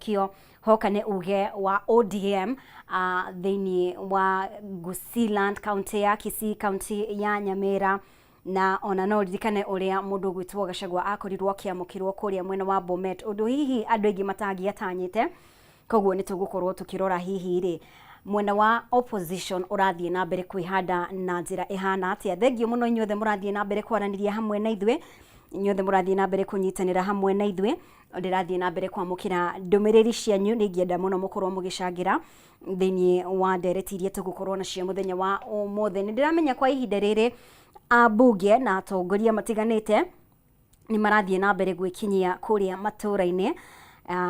Kũhĩtũkio hoka nĩ uge wa ODM thĩinĩ wa Gusiiland, kaunti ya Kisii, kaunti ya Nyamira. Na ona no ririkane ũrĩa mũndũ ũgwĩtwo Gachagua akorirwo akĩamũkĩrwo kũrĩa mwena wa Bomet, ũndũ hihi andũ aingĩ matangĩatanyĩte. Koguo nĩ tũgũkorwo tũkĩrora hihi rĩ mwena wa opposition ũrathiĩ na mbere kwĩhanda na njĩra ĩhana atĩa. Thengiũ mũno inyuothe mũrathiĩ na mbere kwaranĩria hamwe na ithuĩ, inyuothe mũrathiĩ na mbere kũnyitanĩra hamwe na ithuĩ. Ndĩrathiĩ na mbere kwamũkĩra ndũmĩrĩri cianyu, nĩ ingĩenda mũno mũkorwo mũgĩcangĩra thĩinĩ wa ndereti iria tũgũkorwo nacio mũthenya wa ũmũthĩ. Nĩ ndĩramenya kwa ihinda rĩrĩ ambunge na atongoria matiganĩte nĩ marathiĩ na mbere gwĩkinyia kũrĩa matũũra-inĩ.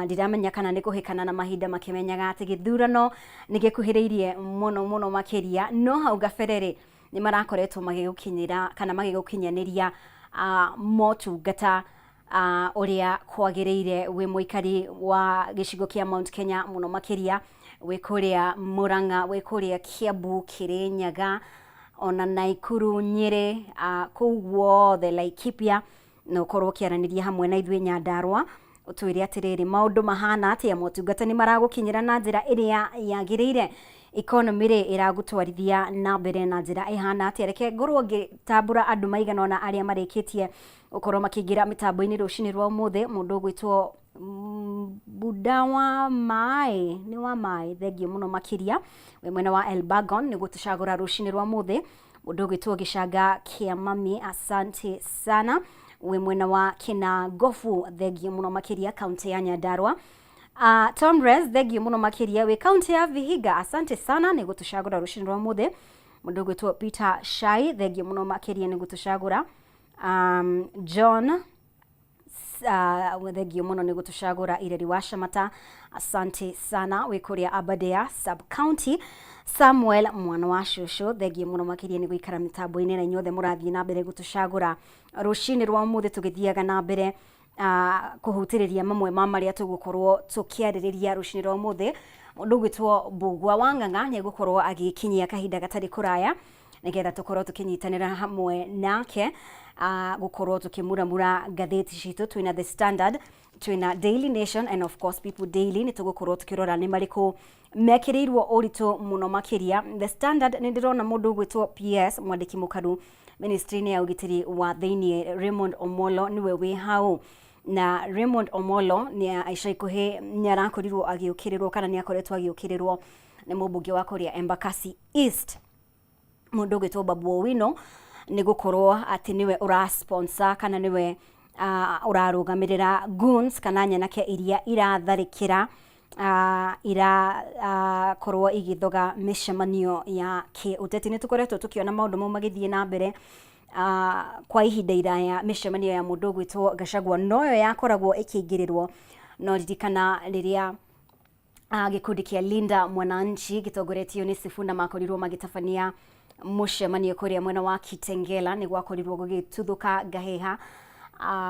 Ndiramenya kana nĩ kũhĩkana na mahinda makĩmenyaga atĩ gĩthurano nĩ gĩkuhĩrĩirie mũno mũno makĩria, no hau gabere rĩ nĩ marakoretwo magĩgũkinyĩra kana magĩgũkinyanĩria motungata ũrĩa kwagĩrĩire wĩ mũikari wa gĩcigo kĩa Mount Kenya, mũno makĩria wĩ kũrĩa Murang'a, wĩ kũrĩa Kiambu, Kirinyaga, ona Naikuru, Nyĩrĩ, kũu guothe Laikipia, na ũkorwo ũkĩaranĩria hamwe na ithuĩ Nyandarũa, ũtwĩre atĩrĩrĩ, maũndũ mahana atĩa, motungata nĩ maragũkinyĩra na njĩra ĩrĩa yagĩrĩire, economy rĩ ĩragũtwarithia na mbere na njĩra ĩhana atĩa. Reke ngorwo ngĩtambũra andũ maigana ũna arĩa marĩkĩtie gũkorwo makĩingĩra mĩtambo-inĩ rũcinĩ rwa ũmũthĩ. Mũndũ ũgwĩtwo Buda wa maĩ, nĩ wa maĩ, thengiũ mũno makĩria, wĩ mwena wa Elbagon nĩ gũtũcagũra rũcinĩ rwa ũmũthĩ. Mũndũ ũgwĩtwo Gĩcanga kĩa Mami, asante sana, wĩ mwena wa Kĩnangobu, thengiũ mũno makĩria, kaunti ya Nyandarua. Tom Rez, thengiũ mũno makĩria, wĩ kaunti ya Vihiga, asante sana nĩ gũtũcagũra rũcinĩ rwa ũmũthĩ. Mũndũ ũgwĩtwo Peter Shai, thengiũ mũno makĩria nĩ gũtũcagũra. John, thengiũ mũno nĩ gũtũcagũra. Ireri wa Camata, asante sana, wĩ kũrĩa Aberdare sub county. Samuel mwana wa cũcũ, thengiũ mũno makĩria nĩ gũikara mĩtambo-inĩ, na inyuothe mũrathiĩ na mbere gũtũcagũra rũcinĩ rwa ũmũthĩ tũgĩthiaga na mbere kũhutĩrĩria mamwe ma marĩa tũgũkorwo tũkĩarĩrĩria rũcinĩ rwa ũmũthĩ. Mũndũ ũgwĩtwo Mbũgua wa Ng'ang'a nĩ egũkorwo agĩkinyia kahinda gatarĩ kũraya nĩgetha tũkorwo tũkĩnyitanĩra hamwe nake gũkorwo tũkĩmuramura ngathĩti citũ. Twĩna The Standard, twĩna Daily Nation and of course People Daily. Nĩ tũgũkorwo tũkĩrora nĩ marĩkũ mekĩrĩirwo ũritũ mũno makĩria. The Standard, nĩ ndĩrona mũndũ ũgwĩtwo PS mwandĩki mũkaru ministry-inĩ ya ũgitĩri wa thĩinĩ Raymond Omolo nĩwe wĩ hau, na Raymond Omolo nĩ ica ikuhĩ nĩ arakorirwo agĩũkĩrĩrwo kana nĩ akoretwo agĩũkĩrĩrwo nĩ mũmbunge wa kũrĩa Embakasi East, mũndũ ũgwĩtwo Babu Owino, nĩ gũkorwo atĩ nĩwe ũra sponsor kana nĩwe ũrarũgamĩrĩra goons kana nyanake iria iratharĩkĩra, irakorwo igĩthoga mĩcemanio ya kĩũteti. Nĩ tũkoretwo tũkĩona maũndũ mau magĩthiĩ na mbere kwa ihinda iraya. Mĩcemanio ya mũndũ ũgwĩtwo Gachagua noyo yakoragwo ĩkĩingĩrĩrwo, no ririkana rĩrĩa gĩkundi kĩa Linda Mwananchi gĩtongoretio nĩ Sifuna makorirwo magĩtabania mũcemanio kũrĩa mwena wa Kitengela, nĩ gwakorirwo gũgĩtuthũka ngahĩha,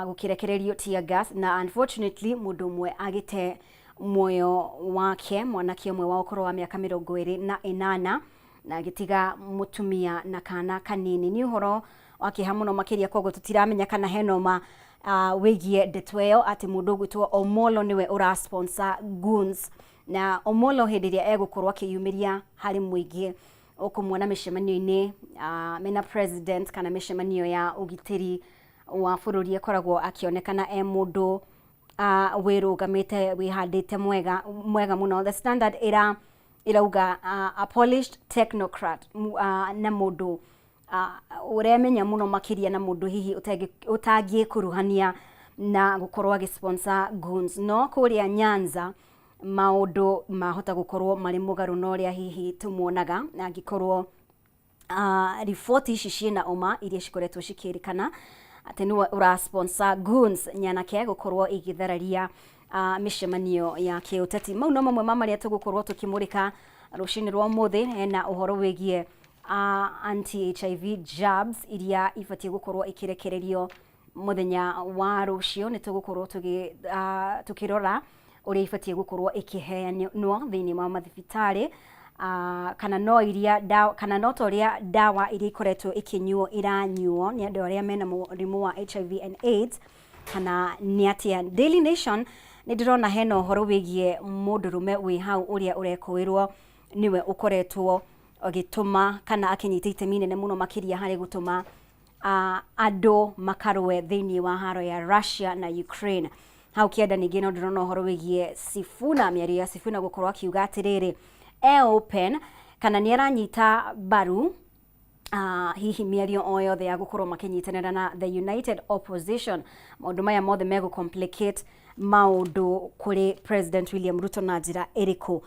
gũkĩrekererio tear gas, na unfortunately mũndũ ũmwe agĩte muoyo wake, mwanake ũmwe wa ũkũrũ wa mĩaka 28, na agĩtiga mũtumia na kana kanini. Nĩ ũhoro wa kĩeha mũno makĩria. Koguo tũtiramenya kana hena ũma wĩgiĩ ndeto ĩyo atĩ mũndũ ũgwĩtwo Omolo nĩwe ũra sponsor goons. Na Omolo hĩndĩ ĩrĩa egũkorwo akĩyumĩria harĩ mũingĩ, ũkũmuona mĩcemanio-inĩ mena president kana mĩcemanio ya ũgitĩri wa bũrũri, akoragwo akĩonekana e mũndũ wĩrũgamĩte, wĩhandĩte mwega mwega mũno. The Standard ĩrauga a polished technocrat, na mũndũ ũremenya mũno makĩria, na mũndũ hihi ũtangĩkuruhania na gũkorwo agĩ sponsor goons. No kũrĩa Nyanza maũndũ mahota gũkorwo marĩ mũgarũ na ũrĩa hihi tũmuonaga, angĩkorwo riboti ici ciĩna ũma iria cikoretwo cikĩrĩkana atĩ nĩwe ũra sponsor goons, nyanake gũkorwo igĩthararia mĩcemanio ya kĩũteti. Mau no mamwe ma marĩa tũgũkorwo tũkĩmũrĩka rũcinĩ rwa ũmũthĩ. Hena ũhoro wĩgiĩ anti HIV jabs iria ibatiĩ gũkorwo ikĩrekererio mũthenya wa rũciũ. Nĩ tũgũkorwo tũkĩrora ũrĩa ibatiĩ gũkorwo ĩkĩheanwo thĩinĩ wa mathibitarĩ, kana no iria dawa, kana no ta ũrĩa dawa iria ikoretwo ikĩnyuo iranyuo nĩ andũ arĩa mena mũrimũ wa HIV and AIDS, kana nĩ atĩa. Daily Nation Nĩ ndĩrona hena ũhoro wĩgiĩ mũndũrũme wĩ hau ũrĩa ũrekũĩrwo nĩwe ũkoretwo agĩtũma kana akĩnyita itemi inene mũno makĩria harĩ gũtũma andũ makarũe thĩinĩ wa haro ya Russia na Ukraine. Hau kĩanda ningĩ no ndĩrona ũhoro wĩgiĩ Sifuna, mĩario ya Sifuna gũkorwo akiuga atĩrĩrĩ, e open kana nĩ aranyita mbaru hihi mĩario o yothe ya gũkorwo makĩnyitanĩra na the United Opposition. Maũndũ maya mothe megũ complicate maũndũ kũrĩ President William Ruto na njĩra ĩrĩkũ?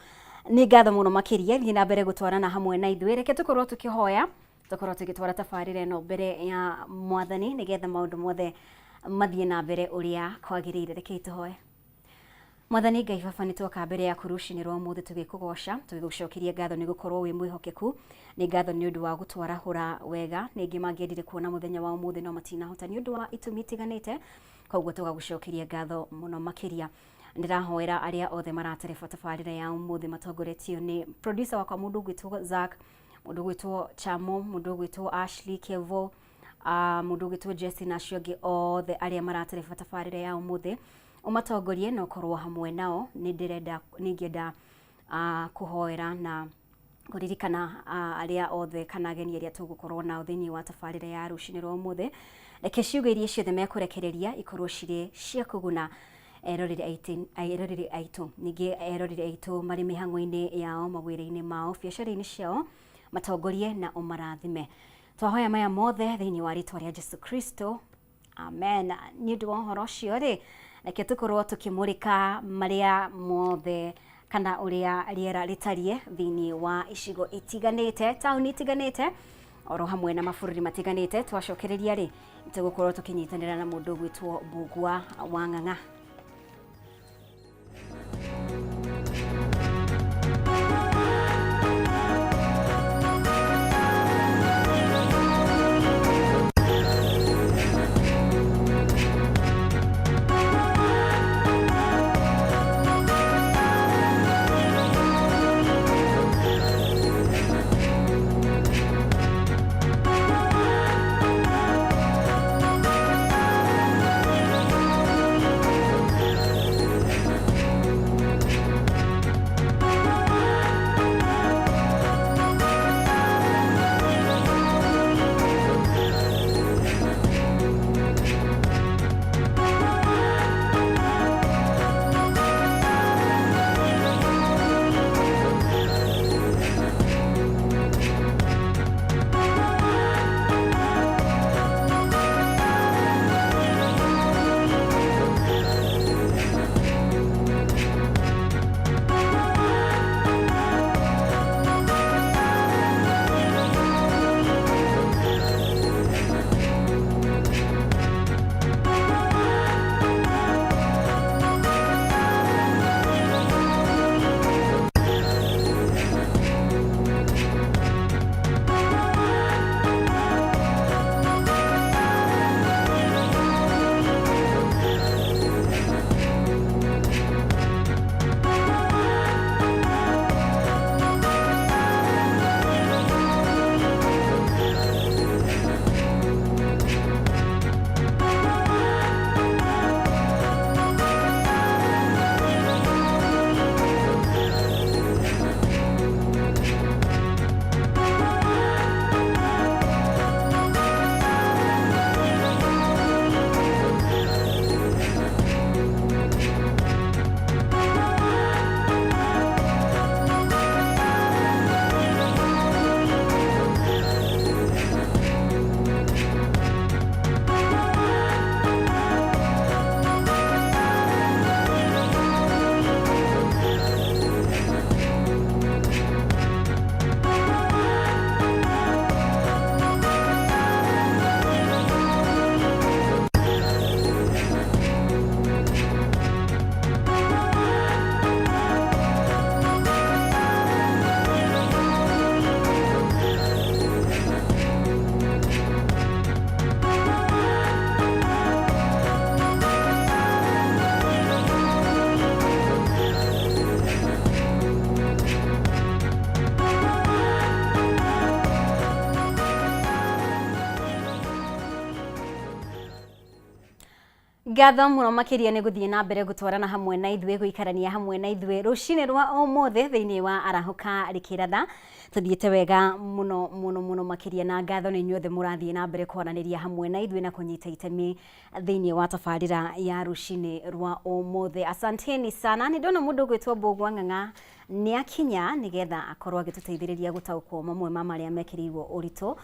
Nĩ ngatho mũno makĩria, thiĩ na mbere gũtwarana hamwe na ithuĩ. Reke tũkorwo tũkĩhoya, tũkorwo tũgĩtwara tabarĩra ĩno mbere ya mwathani nĩgetha maũndũ mothe mathiĩ na mbere ũrĩa kwagĩrĩire. Rekei tũhoe. Mwathani Ngai Baba, nĩ twoka mbere yaku rũcinĩ rwa ũmũthĩ tũgĩkũgoca, tũgĩgũcokeria ngatho nĩ gũkorwo wĩ mwĩhokeku. Nĩ ngatho nĩ ũndũ wa gũtwarahũra wega. Nĩ aingĩ mangĩendire kuona mũthenya wa ũmũthĩ no matinahota nĩ ũndũ wa itũmi itiganĩte, koguo tũgagũcokeria ngatho mũno makĩria. Ndĩrahoera arĩa othe maratereba tabarĩra ya ũmũthĩ matongoretio nĩ producer wakwa mũndũ ũgwĩtwo Zack, mũndũ ũgwĩtwo Chamo, mũndũ ũgwĩtwo Ashley Kevo, mũndũ ũgwĩtwo Jesse na acio angĩ othe arĩa maratereba tabarĩra ya ũmũthĩ. Ũmatongorie na ũkorwo hamwe nao. Nĩ ndĩrenda, nĩ ingĩenda kũhoera na kũririkana arĩa othe kana ageni arĩa tũgũkorwo nao thĩinĩ wa tabarĩra ya rũcinĩ rwa ũmũthĩ. Reke ciugo iria ciothe mekũrekereria ikorwo cirĩ cia kũguna eroreri aitũ. Ningĩ eroreri aitũ marĩ mĩhang'o-inĩ yao, mawĩra-inĩ mao, biacara-inĩ ciao, matongorie na ũmarathime. Twahoya maya mothe thĩinĩ wa rĩtwa rĩa Jesu Kristo. Amen. Nĩ ũndũ wa ũhoro ũcio rĩ, reke tũkorwo tũkĩmũrĩka marĩa mothe kana ũrĩa rĩera rĩtariĩ thĩinĩ wa icigo itiganĩte, taũni itiganĩte, oro hamwe na mabũrũri matiganĩte. Twacokereria rĩ, tũgũkorwo tũkĩnyitanĩra na mũndũ ũgwĩtwo Mbũgua wa Ng'ang'a. Ngatho mũno makĩria nĩ gũthiĩ na mbere gũtwarana hamwe na ithuĩ, gũikarania hamwe na ithuĩ rũcinĩ rwa ũmũthĩ thĩinĩ wa Arahũka Rĩkĩratha. Tũthiĩte wega mũno mũno mũno makĩria, na ngatho nĩ inyuothe mũrathiĩ na mbere kwaranĩria hamwe na ithuĩ na kũnyita itemi thĩinĩ wa tabarĩra ya rũcinĩ rwa ũmũthĩ. Asanteni sana. Nĩ ndona mũndũ ũgwĩtwo Mbũgua Ng'ang'a nĩ akinya nĩgetha akorwo agĩtũteithĩrĩria gũtaũkwo mamwe ma marĩa mekĩrĩirwo ũritũ.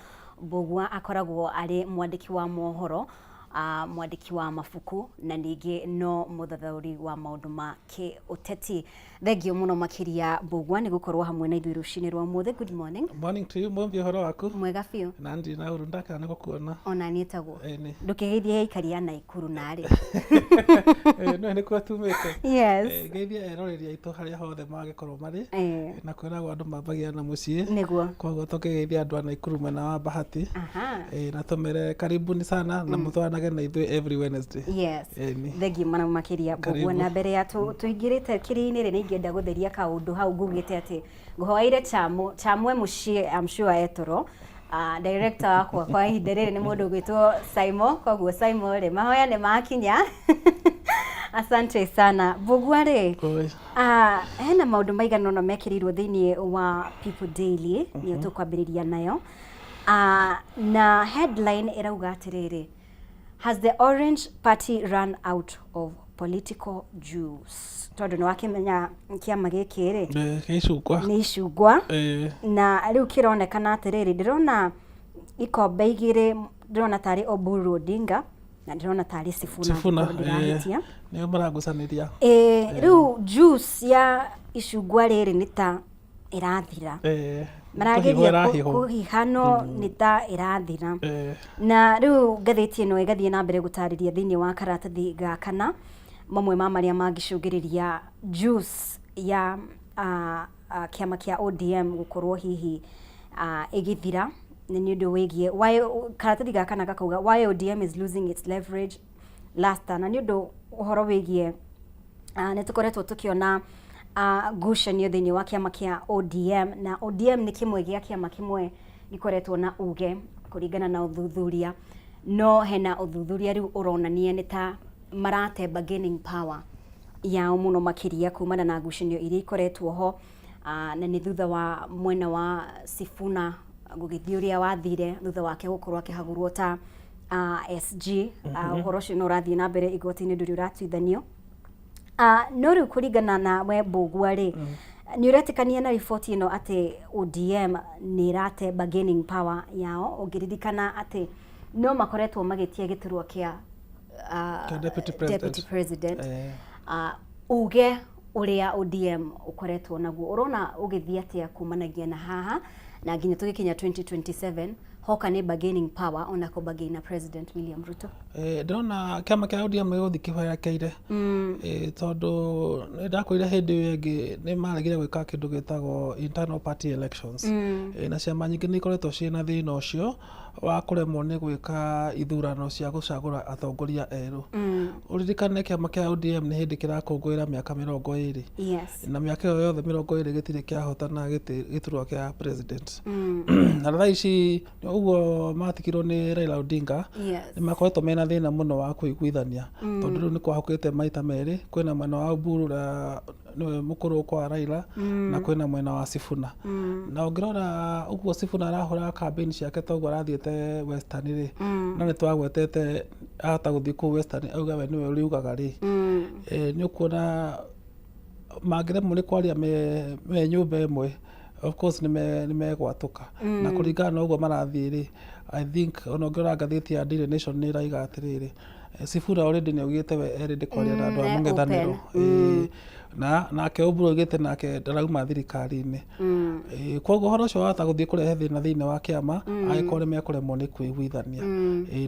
Mbũgua akoragwo arĩ mwandĩki wa mohoro, mwandĩki wa mabuku na ningĩ no mũthathaũri wa maũndũ ma kĩũteti. Thengio mũno makĩria Mbũgua nĩ gũkorwo hamwe na ithuĩ rũcinĩ rwa ũmũthĩ. Good morning. Morning to you, Mumbi, ũhoro waku? Mwega biũ. Na ndirĩ na ũru, ndakena nĩ gũkuona. Ona niĩ taguo. Ĩni. Ndũkĩgeithie aikari a Naikuru narĩ. Nĩwe nĩkuo tumĩte. Yes. Ngeithie eroreri aitũ harĩa hothe mangĩkorwo marĩ. Eh. Na kwĩragwo andũ mambagia na mũciĩ. Nĩguo. Koguo tũkĩgeithia andũ a Naikuru mwena wa Bahati. Aha. Na tũmere karibuni sana na mũtwaranage na ithuĩ every Wednesday. Yes. Ĩni. Thengiũ mũno makĩria Mbũgua. Karibu. Na mbere ya tũingĩrĩte kĩrĩa-inĩ rĩ, nĩ ingĩenda gũtheria kaũndũ hau ngugĩte atĩ ngũhoeire Chamu, Chamu e mũciĩ, I'm sure e toro. Director wakwa kwa ihinda rĩrĩ nĩ mũndũ ũgwĩtwo Saimo, koguo Saimo rĩ, mahoya nĩ makinya. Asante sana. Mbũgua rĩ, Oi. Hena maũndũ maigana ũna mekĩrĩirwo thĩinĩ wa People Daily, nĩyo tũkwambĩrĩria nayo. Na headline ĩrauga atĩrĩrĩ, Has the Orange Party run out of political juice? Tondũ nĩ wakĩmenya kĩama gĩkĩ rĩ, Kĩ icungwa. Nĩ icungwa. Na rĩu kĩronekana atĩrĩrĩ, ndĩrona ikombe igĩrĩ, ndĩrona tarĩ Oburu Odinga na ndĩrona tarĩ Sifuna, Sifuna, angĩkorwo ndirahĩtia. Nĩo maragucanĩria. Ĩĩ, rĩu juice ya icungwa rĩrĩ nĩ ta ĩrathira. Kũhihwo Marageria ĩrahihwo. Kũhiha no nĩ ta ĩrathira. Na rĩu ngathĩti ĩno ĩgathiĩ na mbere gũtarĩria thĩinĩ wa karatathi ga kana mamwe ma marĩa mangĩcũngĩrĩria juice ya kĩama kĩa ODM gũkorwo hihi ĩgĩthira nĩ ũndũ wĩgiĩ why, karatathi ga kana gakauga why ODM is losing its leverage luster, na nĩ ũndũ ũhoro wĩgiĩ nĩ tũkoretwo tũkĩona ngucanio thĩinĩ wa kĩama kĩa ODM, na ODM nĩ kĩmwe gĩa kĩama kĩmwe gĩkoretwo na uge kũringana na ũthuthuria, no hena ũthuthuria rĩu ũronania nĩ ta marate bargaining power yao mũno makĩria kumana na ngucanio iria ikoretwo ho, na nĩ thutha wa mwena wa Sifuna gũgĩthiĩ ũrĩa wathire thutha wake gũkorwo akĩhagũrwo ta SG. Ũhoro ũcio no ũrathiĩ na mbere igoti-inĩ, ndũrĩ ũratuithanio. No rĩu kũringana na we Mbũgua rĩ, nĩ ũretĩkania na riboti ĩno atĩ ODM nĩ ĩrate bargaining power yao, ũngĩririkana atĩ no makoretwo magĩtia gĩturwa kĩa Kĩa deputy president. Deputy president. Eh. Uge ũrĩa ODM ũkoretwo naguo ũrona ũgĩthiĩ atĩa kumanagia na haha na nginya tũgĩkinya 2027, hoka nĩ bargaining power ona kũ bargain na President William Ruto? Ndĩrona kĩama kĩa ODM gĩgũthiĩ kĩhorekeire, tondũ nĩ ndakwĩrire hĩndĩ ĩyo ĩngĩ nĩ maregire gwĩka kĩndũ gĩtagwo internal party elections. Na ciama nyingĩ nĩ ikoretwo ciĩna thĩna ũcio wa kũremwo nĩ gwĩka ithurano cia gũcagũra atongoria erũ. Ũririkane kĩama kĩa ODM nĩ hĩndĩ kĩrakũngũĩra mĩaka 20. Na mĩaka ĩyo yothe 20 gĩtirĩ kĩahotana gĩtĩ gĩturwa kĩa president. Na thaa ici ũguo matigirwo nĩ Raila Odinga, nĩ makoretwo mena thĩna mũno wa kũiguithania, tondũ rĩu nĩ kwahũkĩte maita merĩ, kwĩna mwena wa Oburu ũrĩa nĩwe mũkũrũ kwa Raila na kwĩna mwena wa Sifuna. Na ũngĩrora ũguo Sifuna arahũra campaign ciake toguo arathiĩte Western rĩ, no nĩ twagwetete ahota gũthiĩ kũu Western auge we nĩwe ũriugaga rĩ, nĩ ũkuona mangĩremwo nĩ kwaria me nyũmba ĩmwe, of course nĩ megwatũka. Na kũringana na ũguo marathiĩ rĩ, I think ona ũngĩrora ngathĩti ya Daily Nation nĩ ĩraiga atĩrĩrĩ, Sifuna already nĩ augĩte we e ready kwaria na andũ a E mũng'ethanĩro. open. Na nake Oburu augĩte nake ndarauma thirikari-inĩ. Koguo ũhoro ũcio wahota gũthiĩ kũrehe thĩna thĩinĩ wa kĩama angĩkorwo nĩ mekũremwo nĩ kwĩiguithania.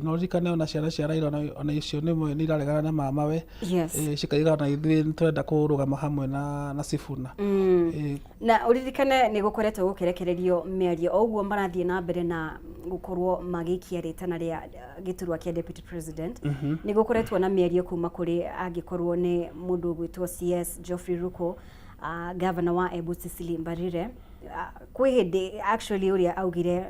Na ũririkane ona ciana cia Raila ona icio nĩmwe nĩ iraregana na mamawe, cikauga ona ithuĩ nĩ tũrenda kũrũgama hamwe na Sifuna. Na ũririkane nĩ gũkoretwo gũkĩrekererio mĩario o ũguo marathiĩ na mbere na gũkorwo magĩikia rĩtana rĩa gĩturwa kĩa deputy president. Nĩ gũkoretwo na mĩario kuma kũrĩ angĩkorwo nĩ mũndũ ũgwĩtwo CS Geoffrey Ruku, governor wa Embu Cecily Mbarire. Kwĩ hĩndĩ actually ũrĩa augire,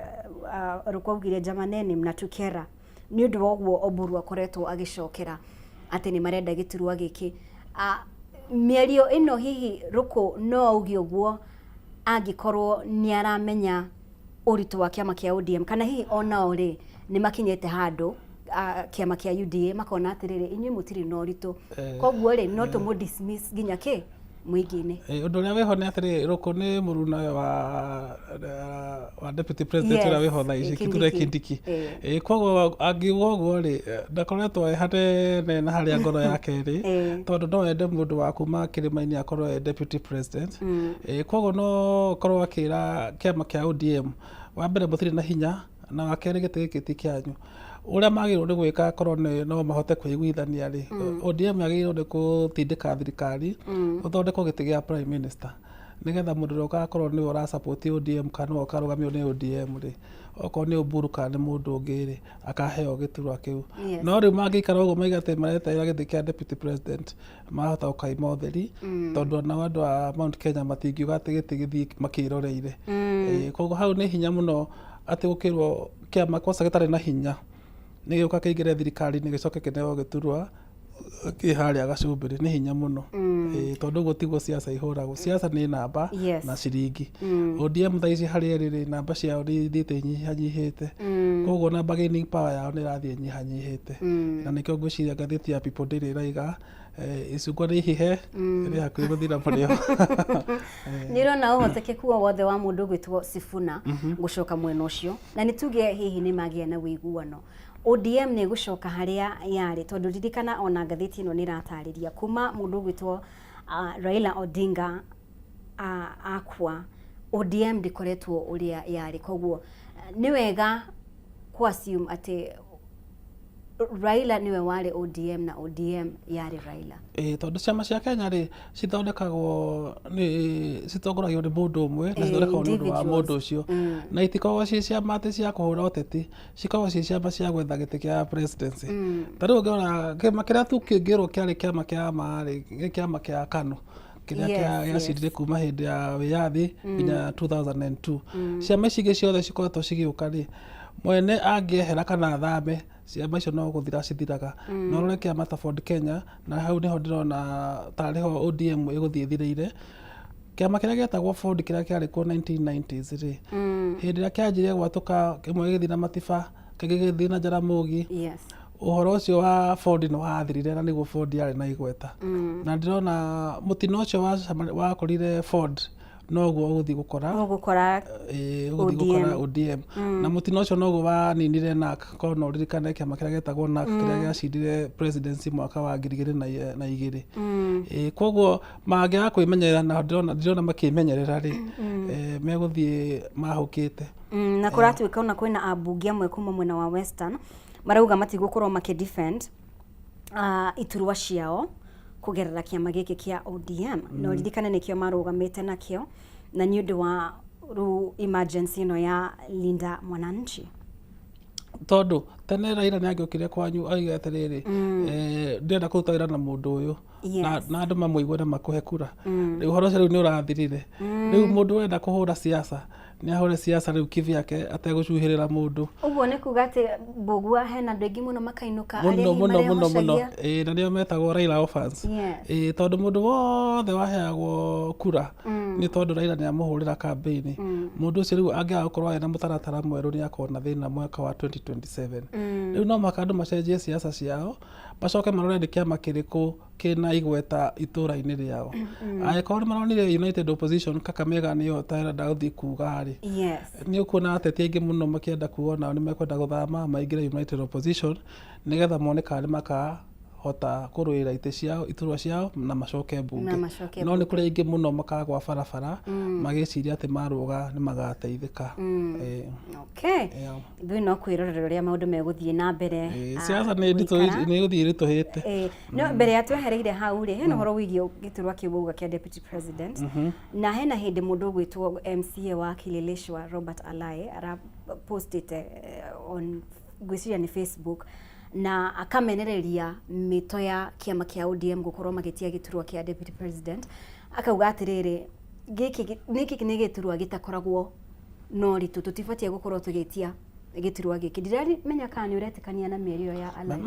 Ruku augire, "Jamaneni, mnatukera," nĩ ũndũ wa ũguo Oburu akoretwo agĩcokera. Atĩ nĩ marenda gĩturwa gĩkĩ. Mĩario ĩno hihi Rũkũ no auge ũguo angĩkorwo nĩ aramenya ũritũ wa kĩama kĩa ODM, kana hihi onao rĩ nĩ makinyĩte handũ kĩama kĩa UDA makona atĩrĩrĩ, inyuĩ mũtirĩ na ũritũ, koguo rĩ no tũmũ dismiss nginya kĩ mũingĩ-inĩ? Ũndũ ũrĩa wĩho nĩ atĩrĩ, Rũkũ nĩ mũrunawe wa deputy president ũrĩa wĩho thaa ici, Kithure Kindiki. Koguo angiuga ũguo rĩ, ndakoretwo e hanene na harĩa ngoro yake ĩrĩ, tondũ no ende mũndũ wa kuma kĩrĩma-inĩ akorwo e deputy president. Koguo no akorwo akĩra kĩama kĩa ODM, wa mbere mũtirĩ na hinya, na wa kerĩ gĩtĩ gĩkĩ ti kĩanyu. Ũrĩa magĩrĩirwo nĩ gwĩka korwo no mahote kwĩiguithania rĩ, ODM yagĩrĩirwo nĩ gũtindĩka thirikari gũthondekwo gĩtĩ gĩa prime minister, nĩgetha mũndũ ũrĩa ũgakorwo nĩwe ũra support ODM kana nĩwe ũkarũgamio nĩ ODM rĩ, okorwo nĩ Oburu kana nĩ mũndũ ũngĩ rĩ, akaheo gĩturwa kĩu. No rĩu mangĩikara ũguo mauge atĩ mareterera gĩtĩ kĩa deputy president, mahota gũkaima ũtheri, tondũ onao andũ a Mount Kenya matingiuga atĩ gĩtĩ gĩthiĩ makĩroreire. Koguo hau nĩ hinya mũno atĩ gũkĩrwo kĩama kwanza gĩtarĩ na hinya nĩ gĩũka kĩingĩre thirikari-inĩ gĩcoke kĩneo gĩturwa kĩ harĩa gacumbĩrĩ, nĩ hinya mũno. Tondũ ũguo tiguo siasa ihũragwo. Siasa nĩ namba na ciringi. ODM thaa ici harĩa ĩrĩ rĩ, namba ciao nĩ ithiĩte inyihanyihĩte. Koguo na bargaining power yao nĩ ĩrathiĩ ĩnyihanyihĩte. Na nĩkĩo ngwĩciria ngathĩti ya People Daily ĩraiga icungwa nĩ ihihe, rĩ hakuhĩ gũthira mũrĩo. Nĩ ũrona ũhotekeku o wothe wa mũndũ gwĩtwo Sifuna gũcoka mwena ũcio, na nĩ tuge hihi nĩ magĩa na ũiguano, ODM nĩ ĩgũcoka harĩa yarĩ? Tondũ ririkana ona ngathĩti ĩno nĩ ĩratarĩria kuma mũndũ ũgwĩtwo Raila Odinga akua, ODM ndĩkoretwo ũrĩa yarĩ. Koguo nĩ wega ku assume atĩ Raila nĩwe warĩ ODM na ODM yarĩ Raila. Ĩĩ, tondũ ciama cia Kenya rĩ, cithondekagwo nĩ citongoragio nĩ mũndũ ũmwe na cithondekagwo nĩ ũndũ wa mũndũ ũcio, na itikoragwo ciĩ ciama atĩ cia kũhũra ũteti, cikoragwo ciĩ ciama cia gwetha gĩtĩ kĩa presidency. Ta rĩu ũngĩrora kĩama kĩrĩa tu kĩngĩrwo kĩarĩ kĩama kĩa ma rĩ, nĩ kĩama kĩa KANU kĩrĩa gĩacindire kuma hĩndĩ ya wĩyathi nginya 2002. Ciama ici ingĩ ciothe cikoretwo cigĩũka rĩ, mwene angĩehera kana athame, ciama icio no gũthira cithiraga. Na ũrore kĩama ta Ford Kenya, na hau nĩho ndĩrona tarĩ ho ODM ĩgũthiĩ ĩthirĩire. Kĩama kĩrĩa gĩetagwo Ford kĩrĩa kĩarĩ kuo 1990s rĩ, hĩndĩ ĩrĩa kĩanjirie gwatũka, kĩmwe gĩgĩthiĩ na Matiba, kĩngĩ gĩgĩthiĩ na Jaramogi, ũhoro ũcio wa Ford nĩ wathirire, na nĩguo Ford yarĩ na igweta. Na ndĩrona mũtino ũcio wakorire Ford noguo ũgũthiĩ gũkora ũgũkora ũgũthiĩ gũkora ODM. Na mũtino ũcio noguo waninire NARC, korwo no ũririkane kĩama kĩrĩa gĩetagwo NARC kĩrĩa gĩacindire presidency mwaka wa 2002. Koguo mangĩaga kwĩmenyerera, na ndirona makĩmenyerera rĩ, megũthiĩ mahũkĩte. Na kũratuĩka ona kwĩna ambunge amwe kuma mwena wa Western marauga matigũkorwo makĩ defend iturwa ciao kũgerera kĩama gĩkĩ kĩa ODM. Na ũririkane nĩkĩo marũgamĩte nakĩo, na nĩ ũndũ wa rĩu emergency ĩno ya Linda Mwananchi. Tondũ tene Raila nĩ angĩokire kwanyu oige atĩrĩrĩ, ndĩrenda kũruta wĩra na mũndũ ũyũ, na andũ mamũigue na makũhe kura. Rĩu ũhoro ũcio rĩu nĩ ũrathirire. Rĩu mũndũ ũrenda kũhũra siasa nĩ ahũre siasa rĩu kivyake ategũcuhĩrĩra mũndũ. Ũguo nĩ kuga atĩ Mbũgua hena andũ aingĩ mũno makainũka arĩa hihi mũno mũno mũno. marehocagia. Ĩĩ, na nĩo metagwo Raila orphans. Ĩĩ, tondũ mũndũ wothe waheagwo kura nĩ tondũ Raila nĩ amũhũrĩra kambĩini, mũndũ ũcio rĩu angĩaga gũkorwo ena mũtaratara mwerũ nĩ akorwo na thĩna mwaka wa 2027. Rĩu no mũhaka andũ macenjie siasa ciao, macoke marore nĩ kĩama kĩrĩkũ kĩna igweta itũra-inĩ rĩao. Angĩkorwo nĩ maronire United Opposition Kakamega nĩyo tarenda gũthiĩ kuga rĩ, nĩ ũkuona ateti aingĩ mũno makĩenda kuga onao nĩ mekwenda gũthama maingĩre United Opposition, nĩgetha mone kana nĩ makahota kũrũĩra itĩ ciao, iturwa ciao, na macoke mbunge. Na macoke. No nĩ kũrĩ aingĩ mũno makagwa barabara magĩciria atĩ marũga nĩ magateithĩka. Okay. Ithuĩ no kwĩrorera ũrĩa maũndũ megũthiĩ na mbere. Siasa nĩ nditũ, gũikara. Nĩ gũthiĩ ĩritũhĩte. No mbere ya twehereire hau rĩ, hena ũhoro wĩgiĩ gĩturwa kĩu wauga kĩa deputy president, na hena hĩndĩ mũndũ ũgwĩtwo MCA wa Kileleshwa Robert Alai arapostĩte on, ngwĩciria nĩ Facebook, na akamenereria mĩto ya kĩama kĩa ODM gũkorwo magĩtia gĩturwa kĩa deputy president, akauga atĩrĩrĩ, gĩkĩ nĩ gĩturwa gĩtakoragwo na ũritũ, tũtibatiĩ gũkorwo tũgĩtia. Gĩturwa gĩkĩ ndiramenya kana nĩ ũretĩkania na mĩario ĩyo ya Alai.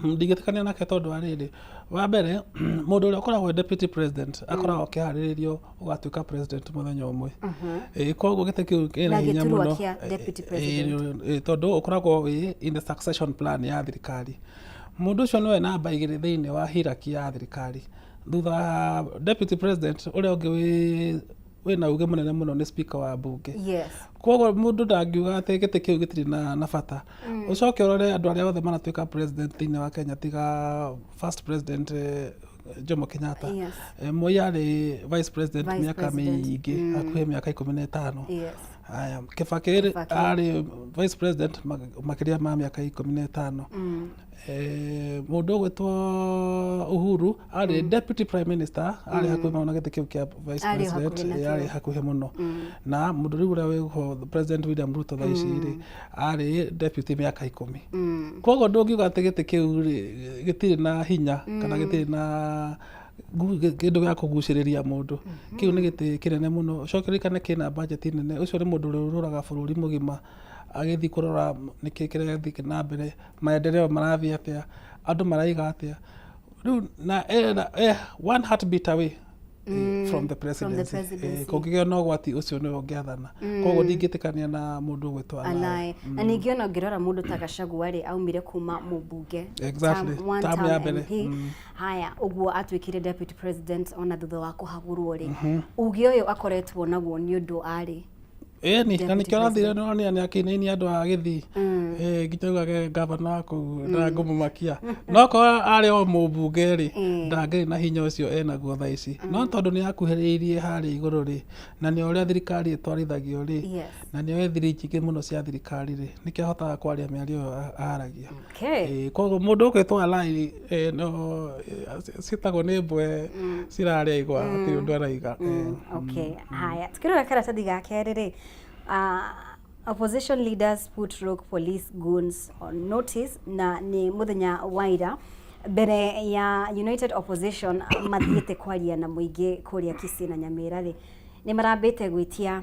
Ndingĩtĩkania nake tondũ wa rĩrĩ, wa mbere, mũndũ ũrĩa ũkoragwo e deputy president akoragwo akĩharĩrĩrio ũgatuĩka president mũthenya ũmwe. Koguo gĩtĩ kĩu kĩna Na hinya gĩturwa mũno. kĩa deputy president. Tondũ ũkoragwo wĩ in the succession plan ya thirikari. Mũndũ ũcio nĩwe namba igĩrĩ thĩinĩ wa hierarchy ya thirikari. Thutha wa deputy president, ũrĩa ũngĩ wĩna uge mũnene mũno nĩ speaker wa mbunge. Koguo mũndũ ndangiuga atĩ gĩtĩ kĩu gĩtirĩ na bata. Ũcoke ũrore andũ arĩa othe manatuĩka president thĩinĩ wa Kenya tiga first president, Jomo Kenyatta. Moi arĩ vice president Vice mĩaka president. mĩingĩ, hakuhĩ mĩaka 15. Aya, Kibaki Kibaki. arĩ vice president makĩria ma mĩaka 15. Mũndũ ũgwĩtwo Uhuru arĩ deputy prime minister, arĩ hakuhĩ mũno na gĩtĩ kĩu kĩa vice Arĩ president. hakuhĩ nakĩo. Arĩ hakuhĩ mũno. Na mũndũ rĩu ũrĩa wĩho, President William Ruto thaa ici rĩ, arĩ deputy mĩaka 10. Koguo ndũngiuga atĩ gĩtĩ kĩu rĩ gĩtirĩ na hinya kana gĩtirĩ na kĩndũ gĩa kũgucĩrĩria mũndũ. Kĩu nĩ gĩtĩ kĩnene mũno. Ũcoke ũririkane kĩna budget nene. Ũcio nĩ mũndũ ũrĩa ũrũraga bũrũri mũgima agĩthiĩ kũrora nĩkĩ kĩrathiĩ na mbere, maendeleo marathiĩ atĩa, andũ maraiga atĩa. Rĩu na ena one heartbeat away from the presidency. Presidency. Kũngĩgĩa na ũgwati, ũcio nĩwe ũngĩathana. Koguo ndingĩtĩkania na mũndũ ũgwĩtwo Alai. Alai. Na ningĩ ona ũngĩrora mũndũ ta Gachagua rĩ, aumire kuma mũmbunge Exactly. one Term term ya mbere. MP. Haya, ũguo atuĩkire deputy president ona thutha wa kũhagũrwo rĩ, uge ũyũ akoretwo naguo nĩ ũndũ arĩ Ĩni na deputy. Nĩkĩo arathire, nĩwonire nĩ akĩinainia andũ a Gĩthii. Nginya augage gavana wa kũu ndangũmũmakia. No korwo arĩ o mũmbunge rĩ, ndangĩrĩ na hinya ũcio enaguo thaa ici. No tondũ nĩ akuhĩrĩirie harĩa igũrũ rĩ, na nĩ ũrĩa thirikari ĩtwarithagio rĩ, na nĩ oĩ thiri nyingĩ mũno cia thirikari rĩ, nĩkĩo ahotaga kwaria mĩario ĩyo aragia. Koguo mũndũ ũgwĩtwo Alai, no ciĩtagwo nĩ mbwe cirarĩa igwa, hatirĩ ũndũ araiga. Okay, haya, tukirora karatathi ga kerĩ rĩ, opposition leaders put rogue police goons on notice. Na nĩ mũthenya wa ira, mbere ya United Opposition mathiĩte kwaria na mũingĩ kũrĩa Kisii na Nyamĩra rĩ, nĩ marambĩte gwĩtia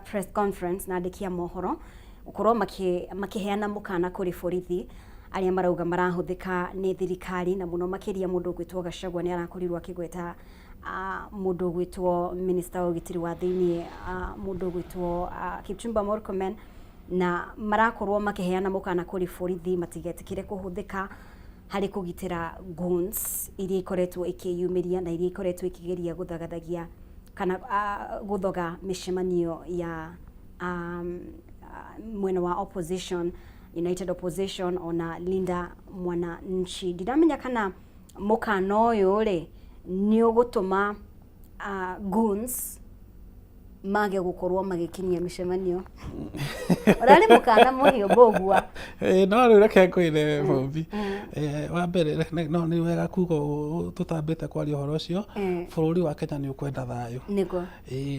press conference na andĩki a mohoro gũkorwo makĩheana mũkana kũrĩ borithi arĩa marauga marahũthĩka nĩ thirikari, na mũno makĩria mũndũ ũgwĩtwo Gachagua nĩ arakorirwo akĩgweta mũndũ ũgwĩtwo minister wa ũgitĩri wa thĩiniĩ, mũndũ ũgwĩtwo Kipchumba Murkomen, na marakorwo makĩheana mũkana kũrĩ borithi matigetĩkĩre kũhũthĩka harĩ kũgitĩra goons iria ikoretwo ikĩyumĩria na iria ikoretwo ikĩgeria gũthagathagia kana gũthoga mĩcemanio ya mwena wa opposition, United Opposition ona Linda Mwananchi. Ndiramenya kana mũkana ũyũ rĩ nĩ ũgũtũma goons mage gũkorwo magĩkinyia mĩcemanio. Ũrarĩ mũkana mũhiũ, Mbũgua. No rĩu reke ngwĩre, Bobi. Wa mbere, no nĩ wega kuga ũũ tũtambĩte kwaria ũhoro ũcio, bũrũri wa Kenya nĩ ũkwenda thayũ.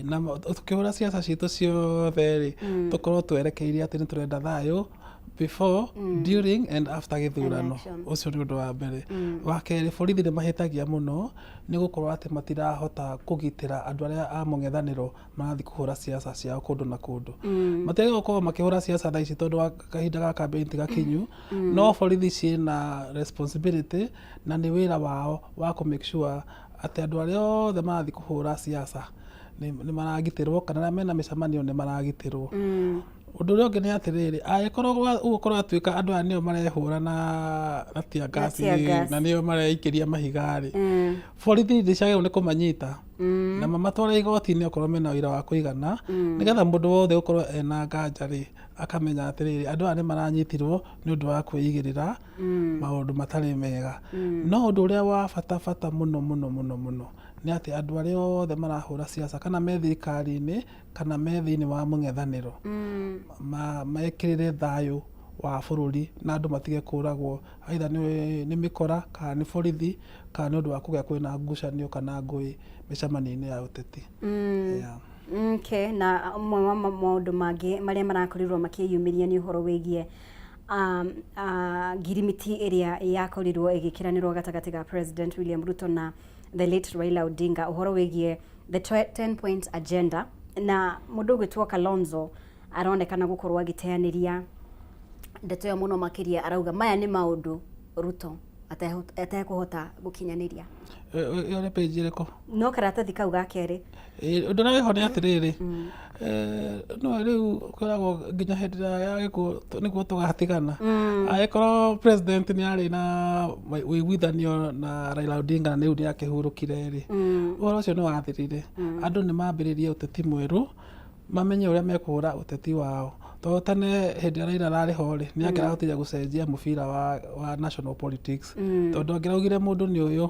Na tũkĩhũra ciaca citũ ciothe rĩ, tũkorwo twerekeire atĩ nĩ tũrenda thayũ before, during and after gĩthurano. Election. Ũcio nĩ ũndũ wa mbere. Wa kerĩ, borithi nĩ mahĩtagia mũno nĩ gũkorwo atĩ matirahota kũgitĩra andũ arĩa a mũng'ethanĩro marathiĩ kũhũra ciaca ciao kũndũ na kũndũ. Matiagĩrĩirwo gũkorwo makĩhũra ciaca thaa ici tondũ wa kahinda ga campaign ti gakinyu, no borithi ciĩna responsibility na nĩ wĩra wao wa kũ make sure atĩ andũ arĩa othe marathiĩ kũhũra ciaca nĩ maragitĩrwo kana arĩa mena mĩcemanio nĩ maragitĩrwo. Ũndũ ũrĩa ũngĩ nĩ atĩrĩrĩ, angĩkorwo ũguo kũratuĩka andũ aya nĩo marehũra na tear gas tear gas. na nĩo mareikĩria mahiga rĩ, borithi nĩ ciagĩrĩirwo nĩ kũmanyita na mamatware igoti-inĩ okorwo mena ũira wa kũigana, nĩgetha mũndũ wothe ũkorwo ena nganja rĩ, akamenya atĩrĩrĩ, andũ aya nĩ maranyitirwo nĩ ũndũ wa kwĩigĩrĩra maũndũ matarĩ mega. No ũndũ ũrĩa wa bata bata mũno mũno mũno mũno nĩ atĩ andũ arĩa othe marahũra ciaca, kana me thirikari-inĩ kana me thĩinĩ wa mũng'ethanĩro, mekĩrĩre thayũ wa bũrũri na andũ matige kũragwo either nĩ mĩkora kana nĩ borithi kana nĩ ũndũ wa kũgĩa kwĩna ngucanio kana ngũĩ mĩcemanio-inĩ ya ũteti. Yeah. Okay, na ũmwe wa maũndũ mangĩ marĩa marakorirwo makĩyumĩria nĩ ũhoro wĩgiĩ ngirimiti ĩrĩa yakorirwo ĩgĩkĩranĩrwo gatagatĩ ga President William Ruto na the late Raila Odinga, ũhoro wĩgiĩ the 10 point agenda, na mũndũ ũgwĩtwo Kalonzo. Aronekana gũkorwo agĩteanĩria ndeto ĩyo mũno makĩria, arauga maya nĩ maũndũ Ruto atekũhota gũkinyanĩria. Ĩyo nĩ page ĩrĩkũ? No karatathi kau ga kerĩ. Ũndũ ũrĩa wĩho nĩ atĩrĩrĩ, no rĩu kwĩragwo nginya hĩndĩ ĩrĩa ya gĩkuũ nĩguo tũgatigana. Angĩkorwo president nĩ arĩ na ũiguithanio na Raila Odinga na rĩu nĩ akĩhurũkire rĩ, ũhoro ũcio nĩ wathirire. Andũ nĩ mambĩrĩrie ũteti mwerũ, mamenye ũrĩa mekũhũra ũteti wao. Tondũ tene hĩndĩ ĩrĩa Raila ararĩ ho rĩ, nĩ angĩrahotire gũcenjia mũbira wa national politics. Tondũ angĩraugire mũndũ nĩ ũyũ,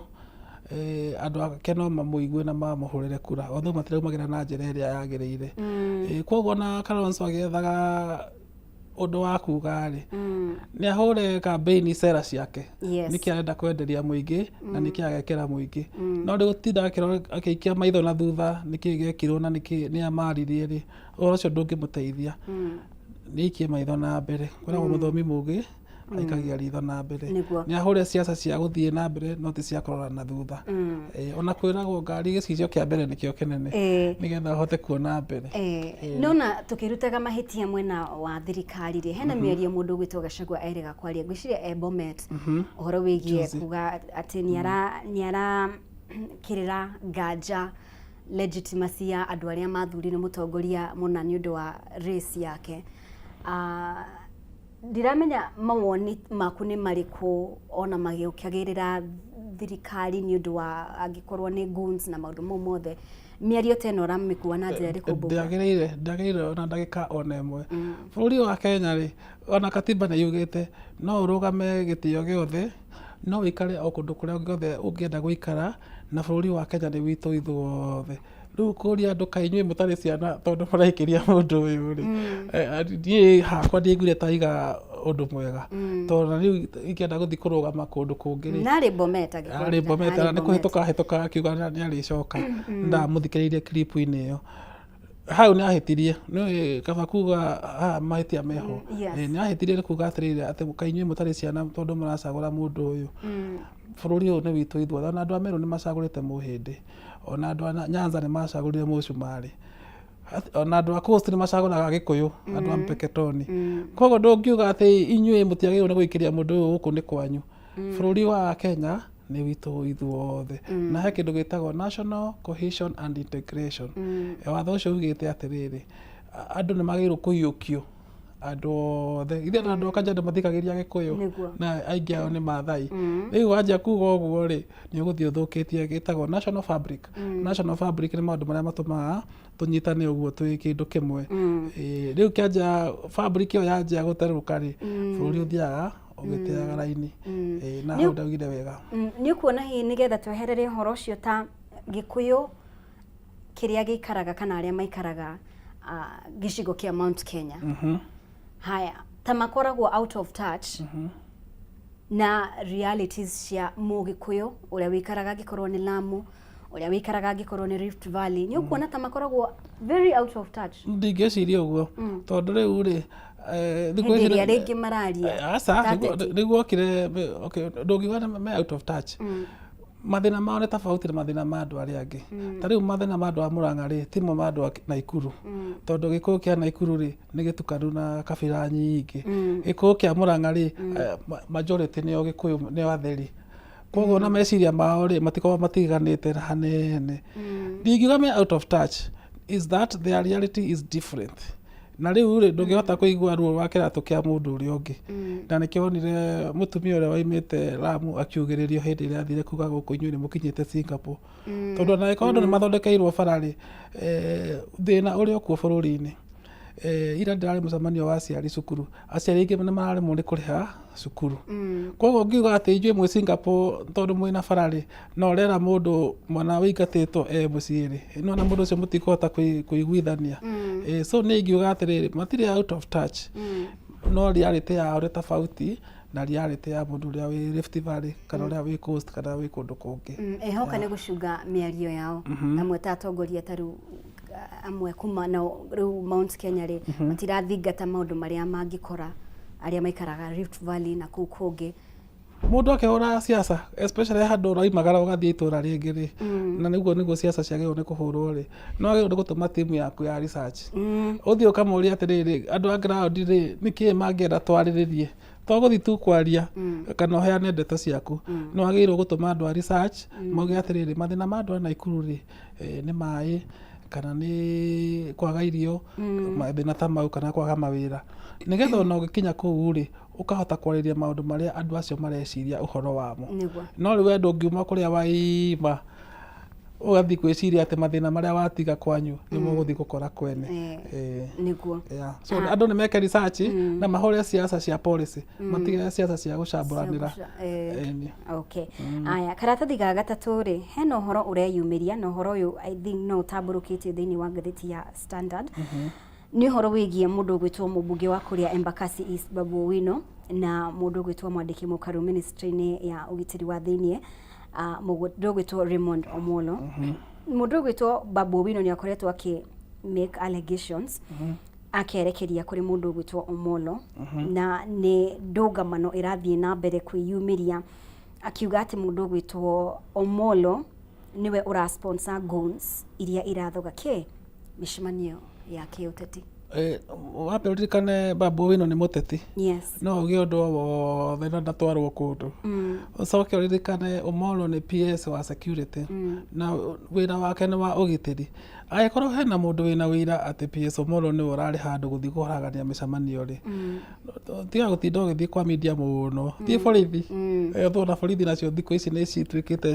andũ ake no mamũigue na mamũhũrĩre kura, although matiraumagĩra na njĩra ĩrĩa yagĩrĩire. Koguo ona Kalonzo agĩethaga ũndũ wa kuga rĩ, nĩ ahũre campaign cera ciake. Nĩkĩ arenda kwenderia mũingĩ na nĩkĩ agekĩra mũingĩ. No rĩu gũtinda agĩikia maitho na thutha nĩkĩ gĩekirwo na nĩkĩ nĩa maririe rĩ, ũhoro ũcio ndũngĩmũteithia. Nĩ aikie maitho na mbere. Kwĩragwo mũthomi mũgĩ aikagia ritho na mbere. Nĩ ahũre ciaca cia gũthiĩ na mbere no ti cia kũrora na thutha. Ona kwĩragwo ngari gĩcicio kĩa mbere nĩkĩo kĩnene, nĩgetha ũhote kuona mbere. Nona tũkĩrutaga mahĩtia mwena wa thirikari rĩ, hena mĩario mũndũ ũgwĩtwo Gachagua erĩga kwaria, ngwĩciria e Bomet, ũhoro wĩgiĩ kuga atĩ nĩ ara kĩrĩra nganja legitimacy ya andũ arĩa mathurire mũtongoria mũna nĩ ũndũ wa race yake. Ndiramenya mawoni maku nĩ marĩkũ ona magĩũkagĩrĩra thirikari nĩ ũndũ wa angĩkorwo nĩ goons na maũndũ mau mothe, mĩario ta ĩno ũramĩkua na njĩra ĩrĩkũ Mbuga? Ndĩagĩrĩire ona ndagĩka ona ĩmwe. Bũrũri wa Kenya rĩ, ona katiba nĩ yugĩte no ũrũgame gĩtĩo gĩothe, no ũikare o kũndũ kũrĩa guothe ũngĩenda gũikara, na bũrũri wa Kenya nĩ witũ ithuothe. Rĩu kũria andũ kaĩ inyuĩ mũtarĩ ciana tondũ mũraikĩria mũndũ ũyũ rĩ, niĩ hakwa ndiaiguire ta aiga ũndũ mwega, tondũ ona rĩu ingĩenda gũthiĩ kũrũgama kũndũ kũngĩ rĩ, Narĩ Bomet angĩkorwo arĩ Bomet nĩ kũhĩtũka ahĩtũka akiuga nĩ arĩcoka. Ndamũthikĩrĩirie clip -inĩ ĩyo, hau nĩ ahĩtirie. Nĩ kaba kuga haha mahĩtia meho. Nĩ ahĩtirie nĩ kuga atĩrĩrĩ, atĩ kaĩ inyuĩ mũtarĩ ciana tondũ mũracagũra mũndũ ũyũ. Bũrũri ũyũ nĩ witũ ithuothe, ona andũ a Meru nĩ macagũrĩte Mũhĩndĩ, ona andũ a Nyanza nĩ macagũrire Mũcumarĩ, ona andũ a Coast nĩ macagũraga Gĩkũyũ, andũ a Mpeketoni. Koguo ndũngiuga atĩ inyuĩ mũtiagĩrĩirwo nĩ gũikĩria mũndũ ũyũ gũkũ nĩ kwanyu. Bũrũri wa Kenya nĩ witũ ithuothe, na he kĩndũ gĩtagwo National Cohesion and Integration. Watho ũcio ugĩte atĩrĩrĩ, andũ nĩ magĩrĩirwo kũiyũkio andũ othe, ithe na andũ a Kajiado mathikagĩrĩria Gĩkũyũ na aingĩ ao nĩ Maathai. Rĩu wanjia kuga ũguo rĩ, nĩ ũgũthiĩ ũthũkĩtie gĩtagwo national fabric. National fabric nĩ maũndũ marĩa matũmaga tũnyitane ũguo twĩ kĩndũ kĩmwe. Rĩu kĩanjia fabric ĩyo yanjia gũterũka rĩ, bũrũri ũthiaga ũgĩteaga raini. Na hau ndaugire wega. Nĩ ũkuona hihi nĩgetha tweherere ũhoro ũcio ta Gĩkũyũ kĩrĩa gĩikaraga kana arĩa maikaraga gĩcigo kĩa Mount Kenya, haya ta makoragwo out of touch na realities cia Mũgĩkũyũ ũrĩa wĩikaraga angĩkorwo nĩ Lamu, ũrĩa wĩikaraga angĩkorwo nĩ Rift Valley? Nĩ ũkuona ta makoragwo very out of touch? Ndingĩciria ũguo, tondũ rĩu rĩ, thikũ hĩndĩ ici ĩrĩa rĩngĩ mararia aca ta ateti. Rĩu okire, okay, ndũngiuga nĩ me out of touch. Mathĩna mao nĩ tofauti na mathĩna ma andũ arĩa angĩ. Ta rĩu mathĩna ma andũ a Mũrang'a rĩ, timo ma andũ a Naikuru, tondũ Gĩkũyũ kĩa Naikuru rĩ, nĩ gĩtukanu na kabira nyingĩ. Gĩkũyũ kĩa Mũrang'a rĩ, majority nĩo Gĩkũyũ, nĩo atheri, koguo na meciria mao rĩ, matikoragwo matiganĩte hanene. Ndingiuga me out of touch, is that their reality is different. Na rĩu rĩ, ndũngĩhota kũigua ruo rwa kĩratũ kĩa mũndũ ũrĩa ũngĩ, na nĩkĩo wonire mũtumia ũrĩa waimĩte Lamu akiugĩrĩrio hĩndĩ ĩrĩa athire kuga gũkũ inyuĩ nĩ mũkinyĩte Singapore, tondũ ona angĩkorwo andũ nĩ mathondekeirwo bara rĩ, thĩna ũrĩ o kuo bũrũri-inĩ. Ira ndĩrarĩ mũcemanio wa aciari cukuru, aciari aingĩ nĩ mararemwo nĩ kũrĩha cukuru. Koguo ngiuga atĩ inyuĩ mwĩ Singapore tondũ mwĩna bara rĩ, no ũrera mũndũ mwana wĩingatĩtwo e mũciĩ rĩ, nĩwona mũndũ ũcio mũtikũhota kũiguithania. So niĩ ingiuga atĩrĩrĩ, matirĩ out of touch, no reality yao nĩ tofauti na reality ya mũndũ ũrĩa wĩ Rift Valley kana ũrĩa wĩ Coast kana wĩ kũndũ kũngĩ. Ehoka nĩ gũcunga mĩario yao amwe ta atongoria ta rĩu amwe kuma na rĩu Mount Kenya rĩ, matirathingata maũndũ marĩa mangĩkora arĩa maikaraga Rift Valley na kũu kũngĩ. Mũndũ akĩhũra siasa, especially handũ ũroimagara ũgathiĩ itũra rĩngĩ rĩ, na nĩguo nĩguo siasa ciagĩrĩirwo nĩ kũhũrwo rĩ, nĩ wagĩrĩirwo nĩ gũtũma timu yaku ya research. Ũthiĩ ũkamũria atĩrĩrĩ, andũ a ground rĩ, nĩkĩĩ mangĩenda twarĩrĩrie? To gũthiĩ tu kwaria kana ũheane ndeto ciaku. Nĩ wagĩrĩirwo gũtũma andũ a research mauge atĩrĩrĩ, mathĩna ma andũ a Naikuru rĩ, nĩ maĩ kana nĩ kwaga irio, mathĩna ta mau kana kwaga mawĩra. Nĩgetha ona ũgĩkinya kũu rĩ, ũkahota kwarĩria maũndũ marĩa andũ acio mareciria ũhoro wamo. No rĩu we ndũngiuma kũrĩa waima ũgathiĩ gwĩciria atĩ mathĩna marĩa watiga kwanyu nĩmo ũgũthiĩ gũkora kwene. Nĩguo. Yeah. So andũ nĩ meke research na mahũre siasa cia policy, matige siasa cia gũcambũranĩra. Ĩni. Okay. Aya, karatathi ga gatatũ rĩ, hena ũhoro ũreyumĩria na ũhoro ũyũ I think no ũtambũrũkĩtio thĩinĩ wa ngathĩti ya Standard. Nĩ ũhoro wĩgiĩ mũndũ ũgwĩtwo mũmbunge wa kũrĩa Embakasi East Babu Owino na mũndũ ũgwĩtwo mwandĩki mũkaru ministry-inĩ ya ũgitĩri wa thĩinĩ, mũndũ ũgwĩtwo Raymond Omolo. Mũndũ ũgwĩtwo Babu Owino nĩ akoretwo akĩ make allegations akerekeria kũrĩ mũndũ ũgwĩtwo Omolo, na nĩ ndũngamano ĩrathiĩ na mbere kwĩyumĩria akiuga atĩ mũndũ ũgwĩtwo Omolo nĩwe ũra sponsor goons iria irathoga kĩ mĩcemanio ya kĩũteti. Wambe ũririkane Babu Owino nĩ mũteti. No auge ũndũ o wothe na ndatwarwo kũndũ. Ũcoke ũririkane Omolo nĩ PS wa security na wĩra wake nĩ wa ũgitĩri. Angĩkorwo hena mũndũ wĩna wĩira atĩ PS Omolo nĩwe ũrarĩ handũ gũthiĩ kũharagania mĩcemanio rĩ, tiga gũtinda ũgĩthiĩ kwa media mũno, thiĩ borithi. Tondũ borithi nacio thikũ ici nĩ cituĩkĩte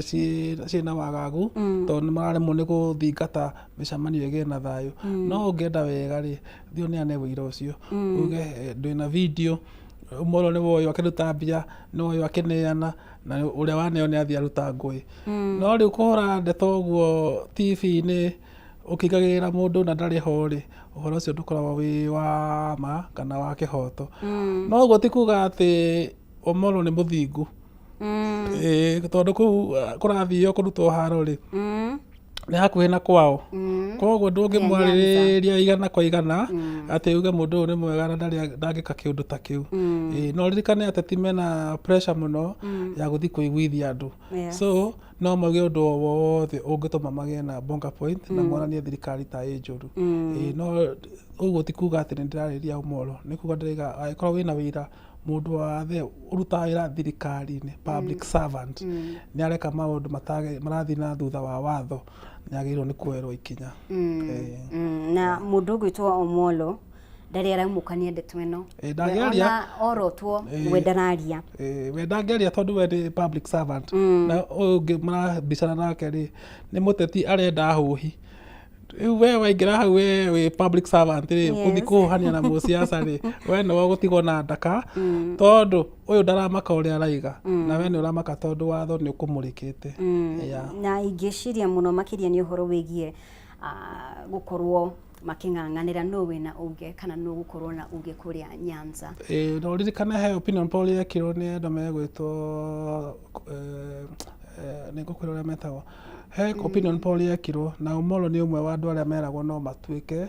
ciĩna wagagu, tondũ nĩ mararemwo nĩ gũthingata mĩcemanio ĩgĩe na thayũ. No ũngĩenda wega rĩ, thiĩ ũneane ũira ũcio, uge ndwĩna video, Omolo nĩwe ũyũ akĩruta mbia, nĩwe ũyũ akĩneana, na ũrĩa waneo nĩ athiĩ aruta ngũĩ. No rĩu kũhũra ndeto ũguo TV-inĩ ũkĩigagĩrĩra mũndũ na ndarĩ ho rĩ, ũhoro ũcio ndũkoragwo wĩ wa ma kana wa kĩhoto. No ũguo ti kuga atĩ Omolo nĩ mũthingu. Ĩĩ, tondũ kũu kũrathio kũrutwo haro rĩ, nĩ hakuhĩ na kwao. Koguo ndũngĩmwarĩrĩria igana kwa igana atĩ uge mũndũ ũyũ nĩ mwega na ndangĩka kĩũndũ ta kĩu. Ĩĩ, no ũririkane ateti mena pressure mũno ya gũthiĩ kũiguithia andũ. So no mauge ũndũ o wothe ũngĩtũma magĩe na bonga point na monanie thirikari ta ĩ njũru. Ĩĩ, no ũguo ti kuga atĩ nĩ ndĩrarĩria Omolo, nĩ kuga ndĩraiga angĩkorwo wĩna wĩira mũndũ wathe ũrutaga wĩra thirikari-inĩ, public servant, nĩ areka maũndũ marathiĩ na thutha wa watho, nĩ agĩrĩirwo nĩ kuoerwo ikinya. Na mũndũ ũgwĩtwo Omolo ndarĩ araumũkania ndeto ĩno. Ndangĩaria. Ona orotwo we ndararia. We ndangĩaria tondũ we nĩ public servant. Na ũyũ ũngĩ marabicana nake rĩ, nĩ mũteti arenda hũhi. Rĩu we waingĩra hau we wĩ public servant rĩ, gũthiĩ kũhũhania na mũciaca rĩ, we nĩwe ũgũtigwo na ndaka, tondũ ũyũ ndaramaka ũrĩa araiga, na we nĩ ũramaka tondũ watho nĩ ũkũmũrĩkĩte. Yeah. Na ingĩciria mũno makĩria nĩ ũhoro wĩgiĩ gũkorwo makĩng'ang'anĩra nũ wĩna uge kana nũ gũkorwo na uge kũrĩa Nyanza. Ĩĩ, na ũririkane he opinion poll yekirwo nĩ andũ megwĩtwo, nĩ ngũkwĩra ũrĩa metagwo. He opinion poll yekirwo na Omolo nĩ ũmwe wa andũ arĩa meragwo no matuĩke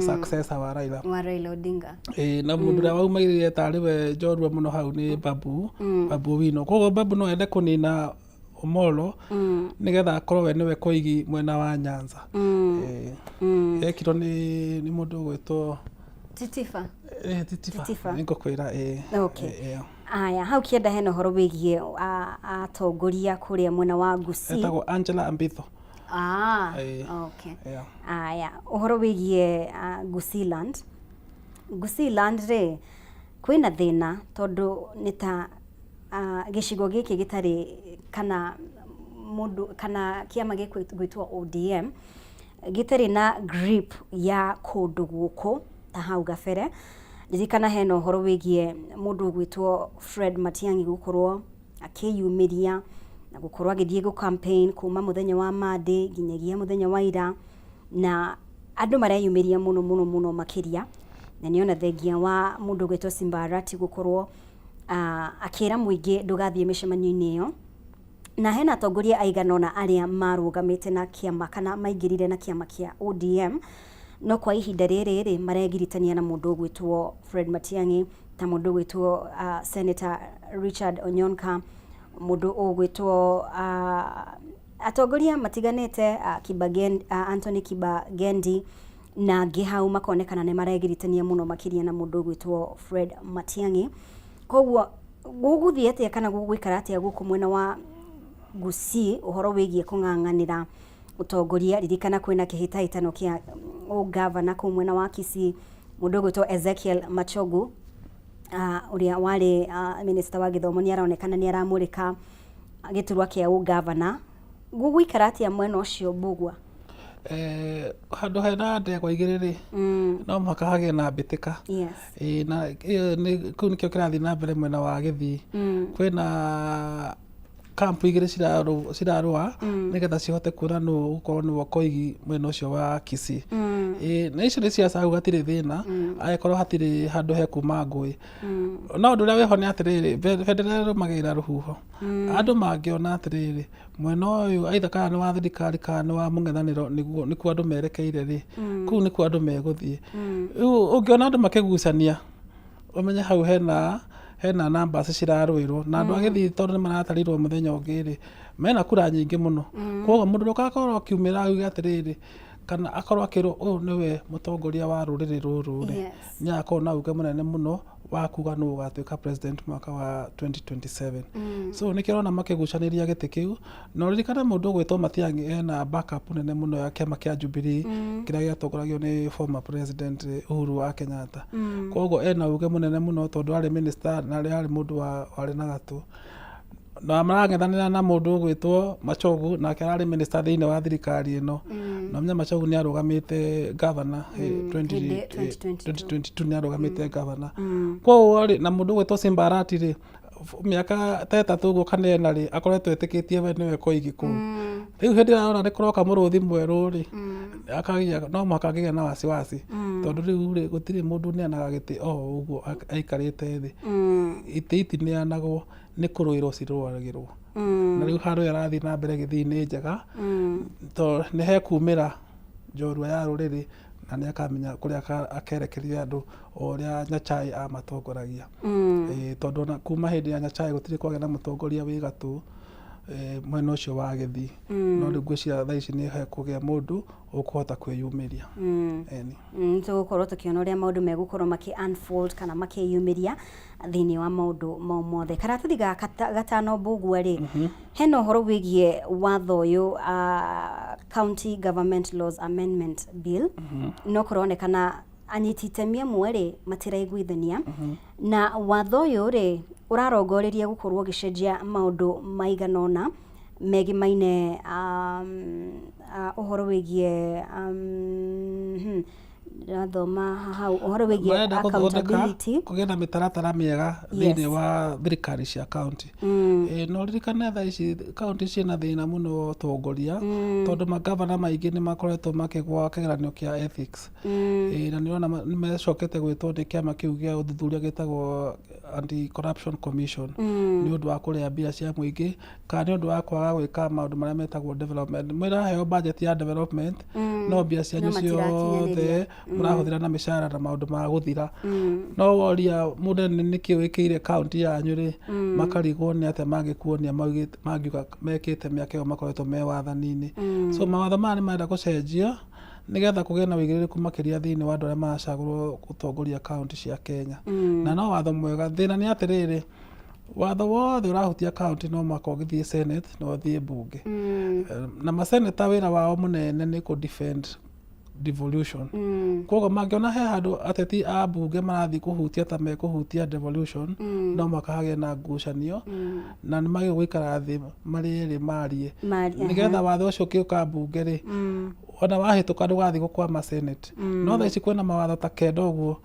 successor wa Raila. Wa Raila Odinga. Ĩĩ, na mũndũ ũrĩa waumagĩrĩire tarĩ we njorua mũno hau nĩ Babu, Babu Owino. Koguo Babu no ende kũnina Omolo nĩgetha akorwo we nĩwe koigi mwena wa Nyanza. Ĩĩ. Yekirwo nĩ mũndũ ũgwĩtwo Titifa. Titifa. Titifa. Nĩ ngũkwĩra ĩĩ. Okay. Ĩĩ. Aya, hau kĩenda hena ũhoro wĩgiĩ atongoria kũrĩa mwena wa Gusii. Etagwo Angela Ambitho. Okay. Aya, ũhoro wĩgiĩ Gusiiland. Gusiiland rĩ, kwĩna thĩna tondũ nĩ ta gĩcigo gĩkĩ gĩtarĩ kana mũndũ kana kĩama gĩgwĩtwo ODM gĩtarĩ na grip ya kũndũ gũkũ ta hau gabere. Ririkana hena ũhoro wĩgiĩ mũndũ ũgwĩtwo Fred Matiang'i gũkorwo akĩyumĩria na gũkorwo agĩthiĩ gũ campaign kuma mũthenya wa Monday nginyagia mũthenya wa ira, na andũ mareyumĩria mũno mũno mũno makĩria, na nĩ ona thengia wa mũndũ ũgwĩtwo Simba Arati gũkorwo akĩra mũingĩ ndũgathiĩ mĩcemanio-inĩ ĩyo. Na hena atongoria aigana ũna arĩa marũgamĩte na kĩama kana maingĩrire na kĩama kĩa ODM, no kwa ihinda rĩrĩ rĩ maregiritania na mũndũ ũgwĩtwo Fred Matiang'i, ta mũndũ ũgwĩtwo Senator Richard Onyonka. Mũndũ ũgwĩtwo atongoria matiganĩte, Kibagendi, Anthony Kibagendi na angĩ hau makonekana nĩ maregiritania mũno makĩria na mũndũ ũgwĩtwo Fred Matiang'i. Koguo gũgũthiĩ atĩa kana gũgũikara atĩa gũkũ mwena wa Gusii ũhoro wĩgiĩ kũng'ang'anĩra ũtongoria? Ririkana kwĩna kĩhĩtahĩtano kĩa ũgavana kũu mwena wa Kisii, mũndũ ũgwĩtwo Ezekiel Machogu, ũrĩa warĩ minister wa gĩthomo, nĩ aronekana nĩ aramũrĩka gĩturwa kĩa ũgavana. Gũgũikara atĩa mwena ũcio, Mbugua? Handũ hena ndegwa igĩrĩ rĩ, no mũhaka hagĩe na mbĩtĩka. Ĩĩ, na ĩyo kĩu nĩkĩo kĩrathiĩ na mbere mwena wa Gĩthii. Kwĩna kampu igĩrĩ cirarũa nĩgetha cihote kuona nũ ũgũkorwo nĩwe ũkoigi mwena ũcio wa Kisii. Ĩĩ, na icio nĩ ciaca, hau hatirĩ thĩna angĩkorwo hatirĩ handũ hekuma ngũĩ. No ũndũ ũrĩa wĩho nĩ atĩrĩrĩ, bendera ĩrũmagĩrĩra rũhuho. Andũ mangĩona atĩrĩrĩ, mwena ũyũ aitha kana nĩ wa thirikari kana nĩ wa mũng'ethanĩro, nĩguo nĩkuo andũ merekeire rĩ, kũu nĩkuo andũ megũthiĩ. Rĩu ũngĩona andũ makĩgucania, ũmenye hau hena numbers cirarũĩrwo, na andũ a Gĩthii tondũ nĩ maratarirwo mũthenya ũngĩ rĩ, mena kura nyingĩ mũno. Koguo mũndũ ũrĩa ũgakorwo akiumĩra auge atĩrĩrĩ, kana akorwo akĩrwo ũyũ nĩwe mũtongoria wa rũrĩrĩ rũrũ rĩ, nĩ agakorwo na uge mũnene mũno wa kuga nũ ũgatuĩka president mwaka wa 2027. So nĩkĩo ũrona makĩgucanĩria gĩtĩ kĩu. Na ũririkane mũndũ ũgwĩtwo Matiang'i ena backup nene mũno ya kĩama kĩa Jubilee, kĩrĩa gĩatongoragio nĩ former president Uhuru wa Kenyatta. Koguo ena uge mũnene mũno tondũ arĩ minister na arĩ mũndũ warĩ na gatũ. Na marang'ethanĩra na mũndũ ũgwĩtwo Machogu, nake ararĩ minister thĩinĩ wa thirikari ĩno. Na ũmenye Machogu nĩ arũgamĩte governor hĩndĩ 2022. 2022 nĩ arũgamĩte governor. Koguo rĩ, na mũndũ ũgwĩtwo Simba Arati rĩ, mĩaka ta 3 ũguo kana 4 rĩ, akoretwo etĩkĩtie we nĩwe koigi kũu. Rĩu hĩndĩ ĩrĩa arona nĩ kũroka mũrũthi mwerũ rĩ, akagĩa no mũhaka angĩgĩa na wasiwasi, tondũ rĩu rĩ, gũtirĩ mũndũ ũneanaga gĩtĩ o ũguo aikarĩte thĩ. Itĩ itineanagwo, nĩ kũrũĩrwo cirũagĩrwo. Na rĩu handũ arathiĩ na mbere Gĩthii nĩ njega, tondũ nĩ hekumĩra njorua ya rũrĩrĩ na nĩ akamenya kũrĩa akerekeria andũ o ũrĩa Nyachae amatongoragia. Ĩĩ, tondũ ona kuma hĩndĩ ya Nyachae gũtirĩ kwagĩa na mũtongoria wĩ gatũ mwena ũcio wa Gĩthii. No rĩu ngwĩciria thaa ici nĩ hekũgĩa mũndũ ũkũhota kwĩyumĩria. Ĩni. Tũgũkorwo tũkĩona ũrĩa maũndũ megũkorwo makĩ unfold kana makĩyumĩria thĩinĩ wa maũndũ mau mothe. Karatathi ga gatano, Mbũgua rĩ, hena ũhoro wĩgiĩ watho ũyũ, County Government Laws Amendment Bill. No kũronekana anyiti itemi amwe rĩ matiraiguithania na watho ũyũ rĩ, ũrarongoreria gũkorwo ũgĩcenjia maũndũ maigana ũna megimaine ũhoro wĩgiĩ ndĩrathoma hau ũhoro wĩgiĩ Marenda gũthondeka accountability. Kũgĩe na mĩtaratara mĩega thĩinĩ wa thirikari cia kaunti. Ĩĩ, na ũririkane thaa ici kaunti ciĩna thĩna mũno wa ũtongoria, tondũ magavana maingĩ nĩ makoretwo makĩgwa kĩgeranio kĩa ethics. Ĩĩ, na nĩ ũrona nĩ macokete gwĩtwo nĩ kĩama kĩu gĩa ũthuthuria gĩtagwo Anti Corruption Commission nĩ ũndũ wa kũrĩa mbia cia mũingĩ kana nĩ ũndũ wa kwaga gwĩka maũndũ marĩa metagwo development. Mwĩraheo budget ya development, no mbia cianyu No matirakinyanĩria. ciothe mũrahũthĩra na mĩcara na maũndũ ma gũthira. No woria mũnene nĩkĩ wĩkĩire kaunti yanyu rĩ, makarigwo nĩ atĩa mangĩkuonia mangiuga mekĩte mĩaka ĩyo makoretwo me wathani-inĩ. So mawatho maya nĩ marenda gũcenjia nĩgetha kũgĩe na ũigĩrĩrĩku makĩria thĩinĩ wa andũ arĩa maracagũrwo gũtongoria kaunti cia Kenya. Na no watho mwega. Thĩna nĩ atĩrĩrĩ, watho wothe ũrahutia kaunti no mũhaka ũgĩthiĩ Senate na ũthiĩ mbunge. Na maseneta wĩra wao mũnene nĩ kũ defend devolution. Koguo mangĩona he handũ ateti a mbunge marathiĩ kũhutia ta mekũhutia devolution, no mũhaka hagĩe na ngucanio, na nĩ magĩrĩirwo gũikara thĩ marĩ erĩ marie nĩgetha watho ũcio ũkĩũka mbunge rĩ, ona wahĩtũka ndũgathiĩ gũkwama Senate. No thaa ici kwĩna mawatho ta 9 ũguo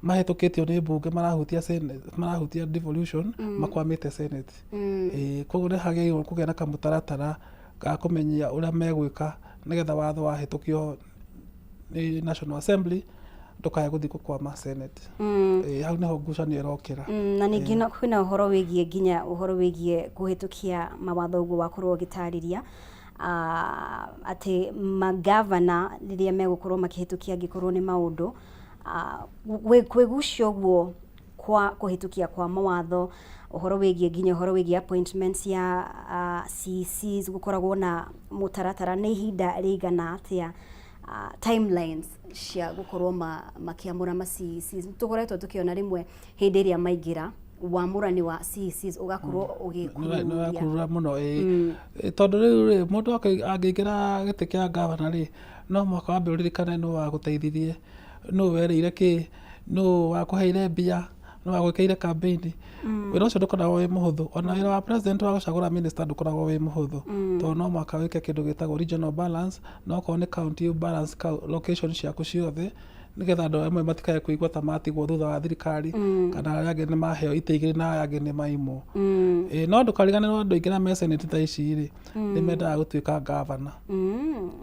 mahĩtũkĩtio nĩ mbunge marahutia Senate, marahutia devolution, makwamĩte Senate. Ĩĩ, koguo nĩ hagĩrĩirwo kũgĩa na kamũtaratara ga kũmenyia ũrĩa megwĩka nĩgetha watho wahĩtũkio nĩ National Assembly ndũkae gũthiĩ gũkwama Senate. Ĩĩ, hau nĩho ngucanio ĩrokĩra. Na ningĩ no kwĩna ũhoro wĩgiĩ nginya ũhoro wĩgiĩ kũhĩtũkia mawatho ũguo wakorwo ũgĩtarĩria, atĩ magavana rĩrĩa megũkorwo makĩhĩtũkia angĩkorwo nĩ maũndũ, kwĩgucia ũguo. Kwa kũhĩtũkia kwa mawatho ũhoro wĩgiĩ nginya ũhoro wĩgiĩ appointments ya CECs, gũkoragwo na mũtaratara nĩ ihinda rĩigana atĩa, timelines cia gũkorwo makĩamũra ma CECs. Tũkoretwo tũkĩona rĩmwe hĩndĩ ĩrĩa maingĩra wamũrani wa CECs ũgakorwo ũgĩkururia. Nĩwakurura mũno, ĩĩ. Tondũ rĩu rĩ, mũndũ angĩingĩra gĩtĩ kĩa ngavana rĩ, no mũhaka wambe ũririkane nũ wagũteithirie, nũ werĩire kĩ, nũ wakũheire mbia, nũ wagwĩkĩire campaign. Wĩra ũcio ndũkoragwo wĩ mũhũthũ. Ona wĩra wa president wa gũcagũra minister ndũkoragwo wĩ mũhũthũ, tondũ no mũhaka wĩke kĩndũ gĩtagwo regional balance, na okorwo nĩ county balance location ciaku ciothe, nĩgetha andũ amwe matikae kũigua ta matigwo thutha wa thirikari, kana arĩa angĩ nĩ maheo itĩ igĩrĩ na arĩa angĩ nĩ maimwo. Ĩĩ, no ndũkariganĩrwo andũ aingĩ na me senate thaa ici rĩ, nĩ mendaga gũtuĩka ngavana.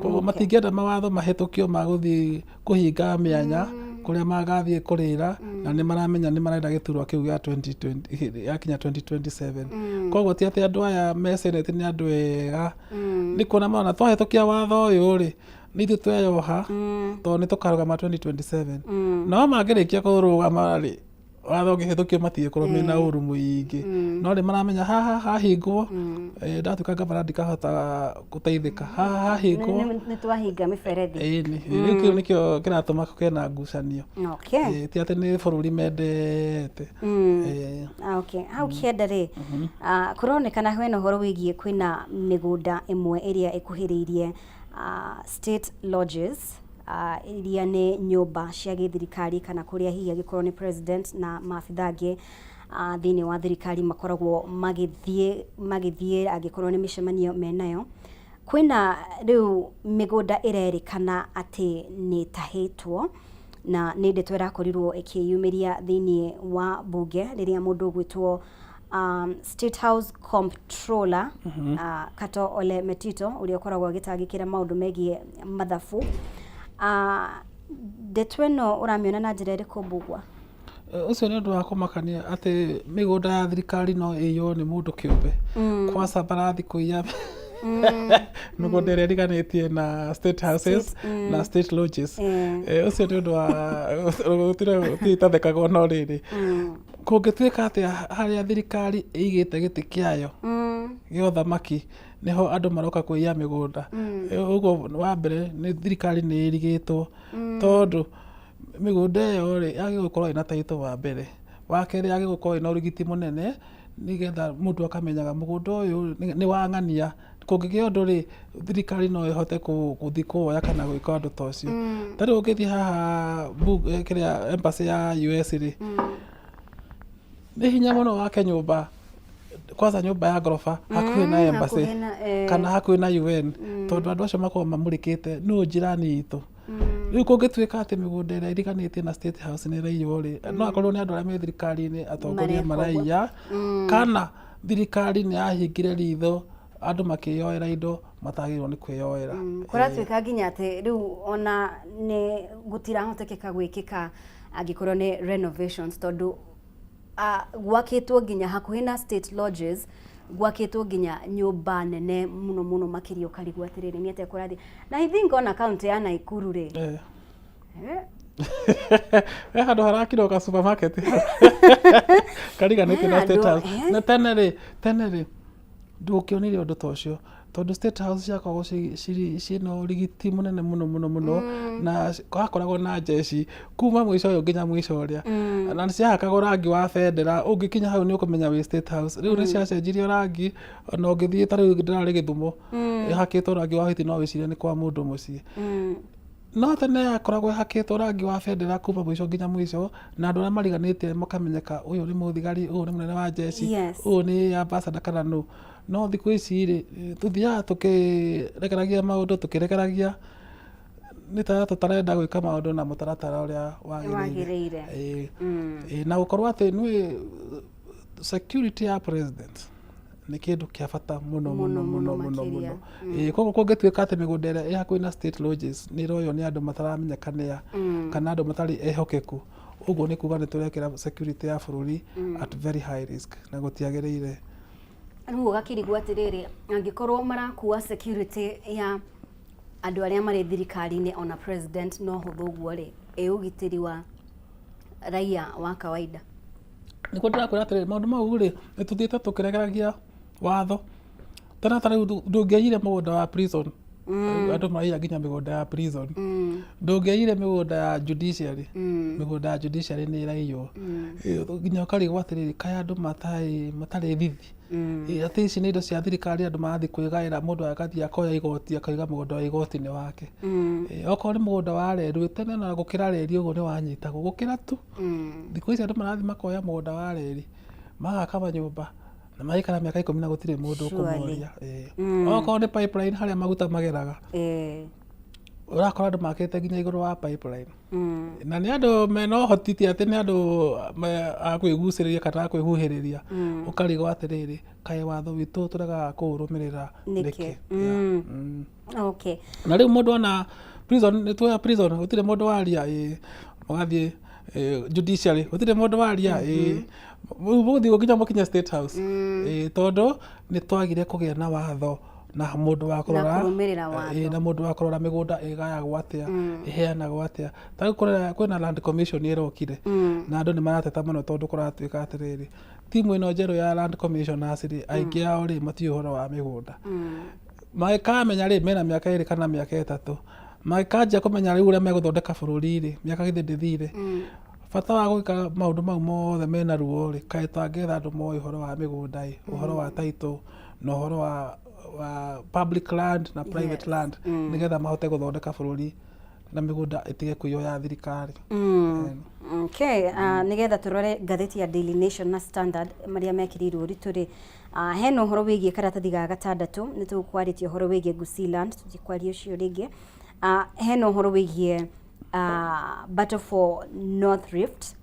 Koguo matingĩenda mawatho mahĩtũkio ma gũthiĩ kũhinga mĩanya kũrĩa magathiĩ kũrĩra, na nĩ maramenya nĩ marenda gĩturwa kĩu gĩa 2020 yakinya 2027. Koguo ti atĩ andũ aya me senate nĩ andũ ega, nĩ kuona marona twahĩtũkia watho ũyũ rĩ, nĩ ithuĩ tweyoha, tondũ nĩ tũkarũgama 2027. No mangĩrĩkia kũrũgama rĩ, watho ũngĩhĩtũkio matigĩkorwo mena ũru mũingĩ, no nĩ maramenya haha hahingwo, ndatuĩka ngavana ndikahota gũteithĩka, haha hahingwo. Nĩ twahinga mĩberethi. Ĩni, rĩu kĩu nĩkĩo kĩratũma kũgĩe na ngucanio. Ti atĩ nĩ bũrũri mendete. Ah, okay. Hau kĩenda rĩ, kũronekana hena ũhoro wĩgiĩ kwĩna mĩgũnda ĩmwe ĩrĩa ĩkuhĩrĩirie state lodges, iria nĩ nyũmba cia gĩthirikari kana kũrĩa hihi angĩkorwo nĩ president na maabitha angĩ thĩinĩ wa thirikari makoragwo magĩthiĩ angĩkorwo nĩ mĩcemanio menayo. Kwĩna rĩu mĩgũnda ĩrerĩkana atĩ nĩ ĩtahĩtwo, na nĩ ndeto ĩrakorirwo ĩkĩyumĩria thĩinĩ wa mbunge rĩrĩa mũndũ ũgwĩtwo State House Comptroller Kato Ole Metito, ũrĩa ũkoragwo agĩtangĩkĩra maũndũ megiĩ mathabu. Ndeto ĩno ũramĩona na njĩra ĩrĩkũ, Mbugua? Ũcio nĩ ũndũ wa kũmakania atĩ mĩgũnda ya thirikari no ĩiywo nĩ mũndũ kĩũmbe. Kwanza marathiĩ kũiya mĩgũnda ĩrĩa ĩriganĩtie na state houses na state lodges. Ũcio nĩ ũndũ wa gũtirĩ itathekagwo, no rĩrĩ, kũngĩtuĩka atĩa harĩa thirikari ĩigĩte gĩtĩ kĩayo gĩa ũthamaki nĩho andũ maroka kũiya mĩgũnda? Ũguo wa mbere nĩ thirikari nĩ ĩrigĩtwo, tondũ mĩgũnda ĩyo rĩ, yagĩrĩirwo gũkorwo ĩna title wa mbere. Wa kerĩ, yagĩrĩirwo gũkorwo ĩna ũrigiti mũnene, nĩgetha mũndũ akamenyaga mũgũnda ũyũ nĩ wa ng'ania. Kũngĩgĩa ũndũ rĩ, thirikari no ĩhote gũthiĩ kũwoya kana gwĩka ũndũ ta ũcio. Ta rĩu ũngĩthiĩ haha kĩrĩa embassy ya US rĩ, nĩ hinya mũno wake nyũmba, kwanza nyũmba ya ngoroba hakuhĩ na embassy hakuhĩ na kana hakuhĩ na UN, tondũ andũ acio makoragwo mamũrĩkĩte nũ njirani itũ. Rĩu kũngĩtuĩka atĩ mĩgũnda ĩrĩa ĩriganĩtie na state house nĩ ĩraiywo rĩ, no akorwo nĩ andũ arĩa me thirikari-inĩ, atongoria mareka ũguo. Maraiya, kana thirikari nĩ yahingire ritho andũ makĩyoera indo matagĩrĩirwo nĩ kwĩyoera. Kũratuĩka nginya atĩ rĩu ona nĩ gũtirahotekeka gwĩkĩka angĩkorwo nĩ renovations, tondũ gwakĩtwo nginya hakuhĩ na state lodges, gwakĩtwo nginya nyũmba nene mũno mũno makĩria, ũkarigwo atĩrĩrĩ, nĩ atĩa kũrathiĩ? Na I think ona kaunti ya Naikuru rĩ, He handũ harakirwo ka supermarket kariganĩtie na He state handũ, house. Na tene rĩ ndũngĩonire ũndũ ta ũcio, tondũ state house ciakoragwo ciĩna ũrigiti mũnene mũno mũno mũno, na hakoragwo na njeci kuma mũico ũyũ nginya mũico ũrĩa, na ciahakagwo rangi wa bendera, ũngĩkinya hau nĩ ũkũmenya wĩ state house. Rĩu nĩ ciacenjirio rangi, ona ũngĩthiĩ ta rĩu ndĩrarĩ Gĩthumo, ĩhakĩtwo rangi wa white, no wĩcirie nĩ kwa mũndũ mũciĩ. No tene yakoragwo ĩhakĩtwo rangi wa bendera kuma mũico nginya mũico, na andũ arĩa mariganĩtie makamenyeka, ũyũ nĩ mũthigari, ũyũ nĩ mũnene wa njeci, ũyũ nĩ ambassador kana nũ. No thikũ ici rĩ, tũthiaga tũkĩrekeragia maũndũ, tũkĩrekeragia, nĩ ta tũtarenda gwĩka maũndũ na mũtaratara ũrĩa wagĩrĩire. Wagĩrĩire. Ĩĩ, na gũkorwo atĩ nĩ security ya president nĩ kĩndũ kĩa bata mũno mũno mũno mũno makĩria. Mũno. Ĩĩ, koguo kũngĩtuĩka atĩ mĩgũnda ĩrĩa ĩ hakuhĩ na state lodges nĩ ĩroywo nĩ andũ mataramenyeka nĩa, kana andũ matarĩ ehokeku, ũguo nĩ kuga nĩ tũrekĩra security ya bũrũri at very high risk, na gũtiagĩrĩire. Rĩu ũgakĩrigwo atĩrĩrĩ, angĩkorwo marakua security ya andũ arĩa marĩ thirikari-inĩ ona president no hũthũ ũguo rĩ, ĩ ũgitĩri wa raia wa kawaida? Nĩguo ndĩrakwĩra atĩrĩrĩ, maũndũ mau rĩ, nĩ tũthiĩte tũkĩregeragia watho. Tena ta rĩu ndũngĩaiyire mũgũnda wa prison, andũ maraiya nginya mĩgũnda ya prison. Ndũngĩaiyire mĩgũnda ya judiciary, mĩgũnda ya judiciary nĩ ĩraiywo. Nginya ũkarigwo atĩrĩrĩ, kaĩ andũ matarĩ matarĩ thithi? Atĩ ici nĩ indo cia thirikari andũ marathiĩ kwĩgaĩra, mũndũ agathiĩ akoya igoti akauga mũgũnda wa igoti nĩ wake. Okorwo nĩ mũgũnda wa reri, tene ona gũkĩra reri ũguo nĩ wanyitagwo, gũkĩra tu. Thikũ ici andũ marathiĩ makoya mũgũnda wa reri, magaka manyũmba na magaikara mĩaka 10 na gũtirĩ mũndũ ũkũmoria. Okorwo nĩ pipeline harĩa maguta mageraga, ũrakora andũ makĩte nginya igũrũ wa pipeline. Na nĩ andũ mena ũhoti, ti atĩ nĩ andũ a kwĩgucĩrĩria kana a kwĩhuhĩrĩria. Ũkarigwo atĩrĩrĩ, kaĩ watho witũ tũregaga kũũrũmĩrĩra nĩkĩ? Okay. Na rĩu mũndũ ona prison, nĩ tuoya prison, gũtirĩ mũndũ waria, ĩĩ, mũgathiĩ judiciary, gũtirĩ mũndũ waria, ĩĩ, rĩu mũgũthiĩ nginya mũkinye State House, ĩĩ, tondũ nĩ twagire kũgĩa na watho na mũndũ wa kũrora kũrũmĩrĩra watho. Ĩĩ, na mũndũ wa kũrora mĩgũnda ĩgayagwo atĩa, ĩheanagwo atĩa. Ta rĩu kwĩna land commission ĩrokire, na andũ nĩ marateta mũno tondũ kũratuĩka atĩrĩrĩ, timu ĩno njerũ ya land commissioners rĩ, aingĩ ao rĩ, matiũĩ ũhoro wa mĩgũnda. Mangĩkamenya rĩ, mena mĩaka 2 kana mĩaka 3. Mangĩkanjia kũmenya rĩu ũrĩa megũthondeka bũrũri rĩ, mĩaka githĩ ndĩthire. Bata wa gwĩka maũndũ mau mothe mena ruo rĩ, kaĩ tũangĩetha andũ moĩ ũhoro wa mĩgũnda ĩ, ũhoro wa title na ũhoro wa public land na private land, nĩgetha mahote gũthondeka bũrũri na mĩgũnda ĩtige kũiywo ya thirikari. Okay, nĩgetha tũrore ngathĩti ya Daily Nation na Standard marĩa mekĩrĩirwo ũritũ rĩ, hena ũhoro wĩgiĩ karatathi ga gatandatũ, nĩ tũkwarĩtie ũhoro wĩgiĩ Gusiiland, tũtikwaria ũcio rĩngĩ. Hena ũhoro wĩgiĩ Battle for North Rift,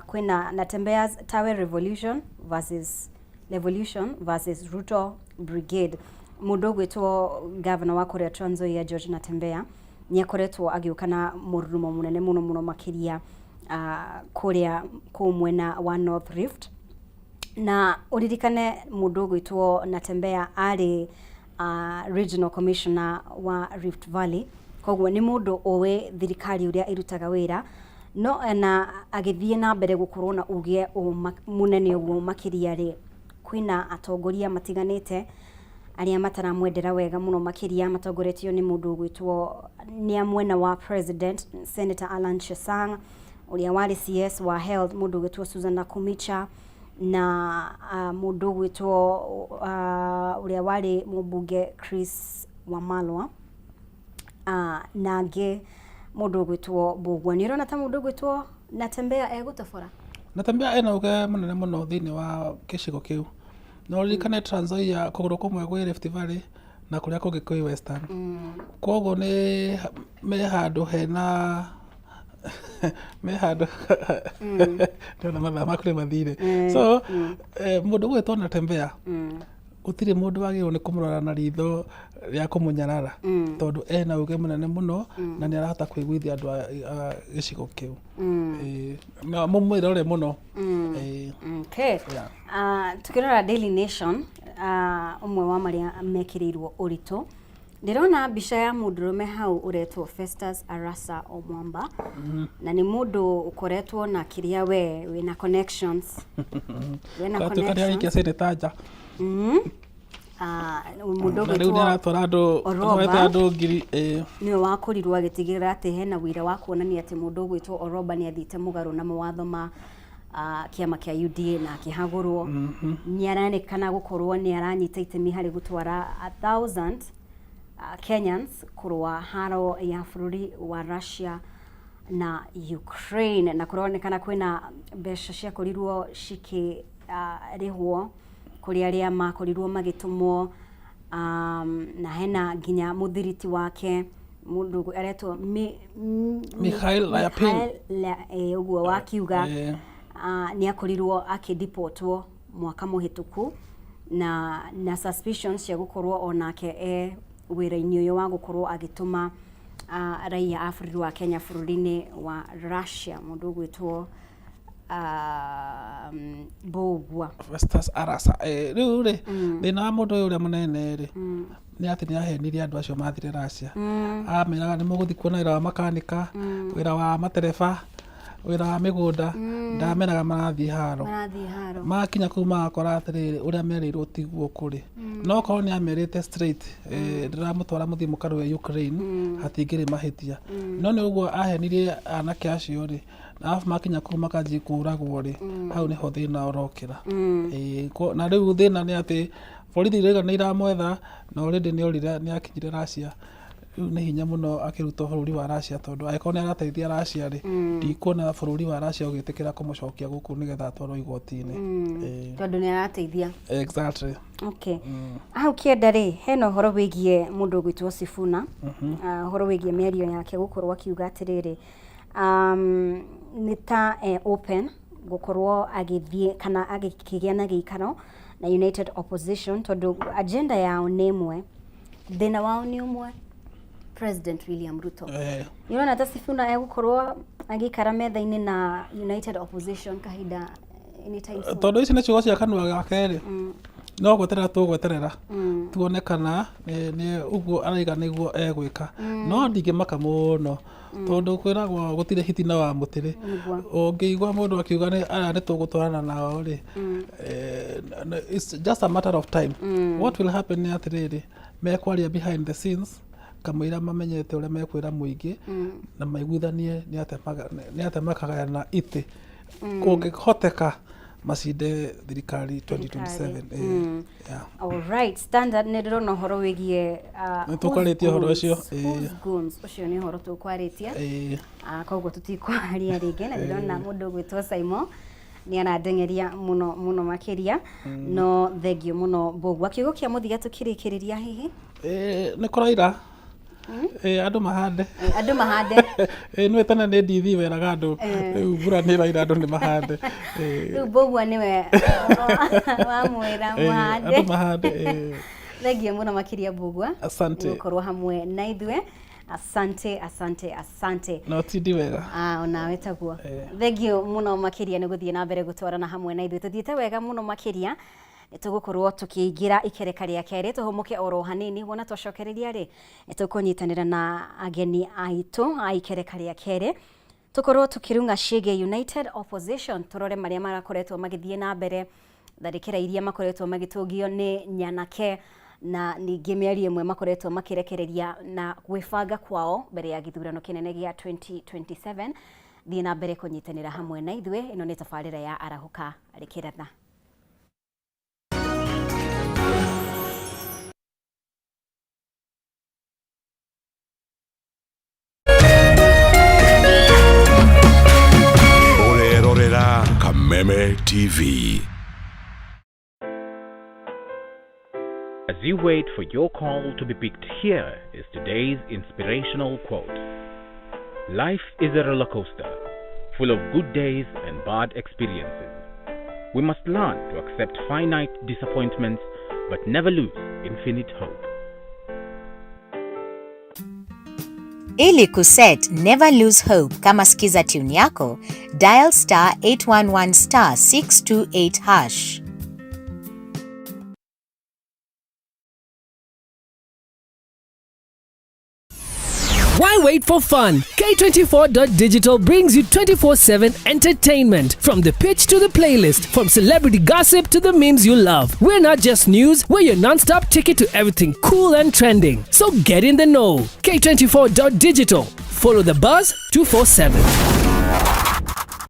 kwĩna Natembeya's Tawe Revolution versus Revolution versus Ruto Brigade. Mũndũ ũgwĩtwo governor wa kũrĩa Trans Nzoia George Natembeya nĩ akoretwo agĩũka na mũrurumo mũnene mũno mũno makĩria kũrĩa kũu mwena wa North Rift. Na ũririkane mũndũ ũgwĩtwo Natembeya arĩ regional commissioner wa Rift Valley, koguo nĩ mũndũ ũĩ thirikari ũrĩa ĩrutaga wĩra, no na agĩthiĩ na mbere gũkorwo na uge mũnene ũguo makĩria rĩ, kwĩna atongoria matiganĩte arĩa mataramwendera wega mũno makĩria, matongoretio nĩ mũndũ ũgwĩtwo nĩ a mwena wa president Senator Alan Chesang, ũrĩa warĩ CS wa health mũndũ ũgwĩtwo Susan Nakhumicha, na mũndũ ũgwĩtwo ũrĩa warĩ mũmbunge Chris Wamalwa, na angĩ mũndũ ũgwĩtwo Mbũgua. Nĩ ũrona ta mũndũ ũgwĩtwo Natembeya egũtobora? Natembeya ena uge mũnene mũno thĩinĩ wa gĩcigo kĩu. Na ũririkane Trans Nzoia kũgũrũ kũmwe gwĩ Rift Valley na kũrĩa kũngĩ kwĩ Western. Koguo nĩ me handũ hena me handũ ndĩrona mathaa maku nĩ mathire. So mũndũ ũgwĩtwo Natembeya gũtirĩ mũndũ wagĩrĩirwo nĩ kũmũrora na ritho rĩa kũmũnyarara, tondũ ena uge mũnene mũno na nĩ arahota kũiguithia andũ a gĩcigo kĩu. Na mũmwĩrore mũno. Okay. Tukĩrora Daily Nation, ũmwe wa marĩa mekĩrĩirwo ũritũ, ndĩrona mbica ya mũndũrũme hau ũretwo Festus Arasa Omwamba, na nĩ mũndũ ũkoretwo na kĩrĩa we wĩna connections, wĩna Gwatuĩka nĩ araikia connections. Senator nja. Mũndũ Na rĩu nĩ ũgwĩtwo aratwara andũ Oroba. atwarĩte andũ ngiri, ĩĩ. Nĩwe wakorirwo agĩtigĩrĩra atĩ hena wĩira wa kuonania atĩ mũndũ ũgwĩtwo Oroba nĩ athiĩte mũgarũ na mawatho ma kĩama kĩa UDA na akĩhagũrwo. Nĩ aronekana gũkorwo nĩ aranyita itemi harĩ gũtwara 1,000 Kenyans kũrũa haro ya bũrũri wa Russia na Ukraine, na kũronekana kwĩna mbeca ciakorirwo cikĩrĩhwo kũrĩ arĩa makorirwo magĩtũmwo, na hena nginya mũthiriti wake mũndũ aretwo Mikhail Lyapin. Mikhail, ũguo wakiuga, nĩ akorirwo akĩdipotwo mwaka mũhĩtũku na suspicions cia gũkorwo onake e wĩra-inĩ ũyũ wa gũkorwo agĩtũma raia a bũrũri wa Kenya bũrũri-inĩ wa Russia, mũndũ ũgwĩtwo Mbũgua. Festus Arasa. Rĩu rĩ, thĩna wa mũndũ ũyũ ũrĩa mũnene rĩ, nĩ atĩ nĩ ahenirie andũ acio mathire Russia. Ameraga nĩ mũgũthiĩ kuona wĩra wa makanika, wĩra wa matereba. Wĩra wa mĩgũnda ndameraga marathiĩ haro. Marathiĩ haro. Makinya kũu magakora atĩrĩrĩ, ũrĩa merĩirwo tiguo kũrĩ. No korwo nĩ amerite straight, ndĩramũtwara mũthiĩ mũkarũe Ukraine, hatingĩrĩ mahĩtia. No nĩ ũguo ahenirie anake acio rĩ, na arabu makinya kũu makanjia kũragwo rĩ, hau nĩho thĩna ũrokĩra. Na rĩu thĩna nĩ atĩ borithi irauga nĩ iramwetha, na already nĩ orire, nĩ akinyire Russia. Rĩu nĩ hinya mũno akĩrutwo bũrũri wa Russia, tondũ angĩkorwo nĩ arateithia Russia rĩ, ndikuona bũrũri wa Russia ũgĩtĩkĩra kũmũcokia gũkũ nĩgetha atwarwo igoti-inĩ. Tondũ nĩ arateithia. Exactly. Okay. Hau kĩenda rĩ, hena ũhoro wĩgiĩ mũndũ ũgwĩtwo Sifuna. Ũhoro wĩgiĩ mĩario yake gũkorwo akiuga atĩrĩrĩ, nĩ ta open gũkorwo agĩthiĩ kana agĩkĩgĩa na gĩikaro na United Opposition, tondũ agenda yao nĩ ĩmwe, thĩna wao nĩ ũmwe, President William Ruto. Nĩũrona ta Sifuna egũkorwo agĩikara metha-inĩ na United Opposition kahinda anytime soon? Tondũ ici nĩ ciugo cia kanua gake rĩ, no gweterera tũgweterera tuone kana nĩ ũguo araiga nĩguo egwĩka. No ndingĩmaka mũno, tondũ kwĩragwo gũtirĩ hitina wa mũtĩ rĩ. Ũngĩigua mũndũ akiuga nĩ aya nĩ tũgũtwarana nao rĩ, it's just a matter of time. What will happen nĩ atĩrĩrĩ, mekwaria behind the scenes kamũira mamenyete ũrĩa mekwĩra mũingĩ, na maiguithanie nĩ atĩa makagayana itĩ, kũngĩhoteka macinde thirikari 2027. Yeah. Alright, Standard nĩ ndĩrona ũhoro wĩgiĩ Nĩ tũkwarĩtie ũhoro ũcio. Who's goons? Ũcio nĩ ũhoro tũkwarĩtie. Koguo tũtikwaria rĩngĩ, na ndĩrona mũndũ ũgwĩtwo Simon nĩ arandengeria mũno mũno makĩria. No thengiũ mũno, Mbũgua. Kiugo kĩa mũthia tũkĩrĩkĩrĩria hihi? Nĩ kũraira. Andũ mahande. Andũ mahande. Nĩwe tene nĩ ndithi weraga andũ, rĩu mbura nĩ ĩraira, andũ nĩ mahande. Rĩu Mbũgua nĩwe wamwĩra mũhande. Andũ mahande. Thengiũ mũno makĩria, Mbũgua. Asante. Gũkorwo hamwe na ithuĩ. Asante, asante, asante. No tindi wega. Onawe taguo. Thengiũ mũno makĩria nĩ gũthiĩ na mbere gũtwarana hamwe na ithuĩ. Tũthiĩte wega mũno makĩria. Nĩ tũgũkorwo tũkĩingĩra ikereka rĩa kerĩ, tũhũmũke oro hanini. Wona twacokereria rĩ, nĩ tũkũnyitanĩra na ageni aitũ a ikereka rĩa kerĩ, tũkorwo tũkĩrung'a ciĩgiĩ United Opposition, tũrore marĩa marakoretwo magĩthiĩ na mbere, tharĩkĩra iria makoretwo magĩtũngio nĩ nyanake, na ningĩ mĩario ĩmwe makoretwo makĩrekereria na gwĩbanga kwao mbere ya gĩthurano kĩnene gĩa 2027. Thiĩ na mbere kũnyitanĩra hamwe na ithuĩ. Ĩno nĩ tabarĩra ya Arahũka Rĩkĩratha. Ũrerorera Kameme TV. As you wait for your call to be picked, here is today's inspirational quote. Life is a roller coaster, full of good days and bad experiences. We must learn to accept finite disappointments, but never lose infinite hope. Ili kuset Never Lose Hope kama skiza tune yako, dial *811*628#. Why wait for fun? K24.digital brings you 24/7 entertainment. From the pitch to the playlist, from celebrity gossip to the memes you love. We're not just news, we're your non-stop ticket to everything cool and trending. So get in the know. K24.digital. Follow the buzz 247.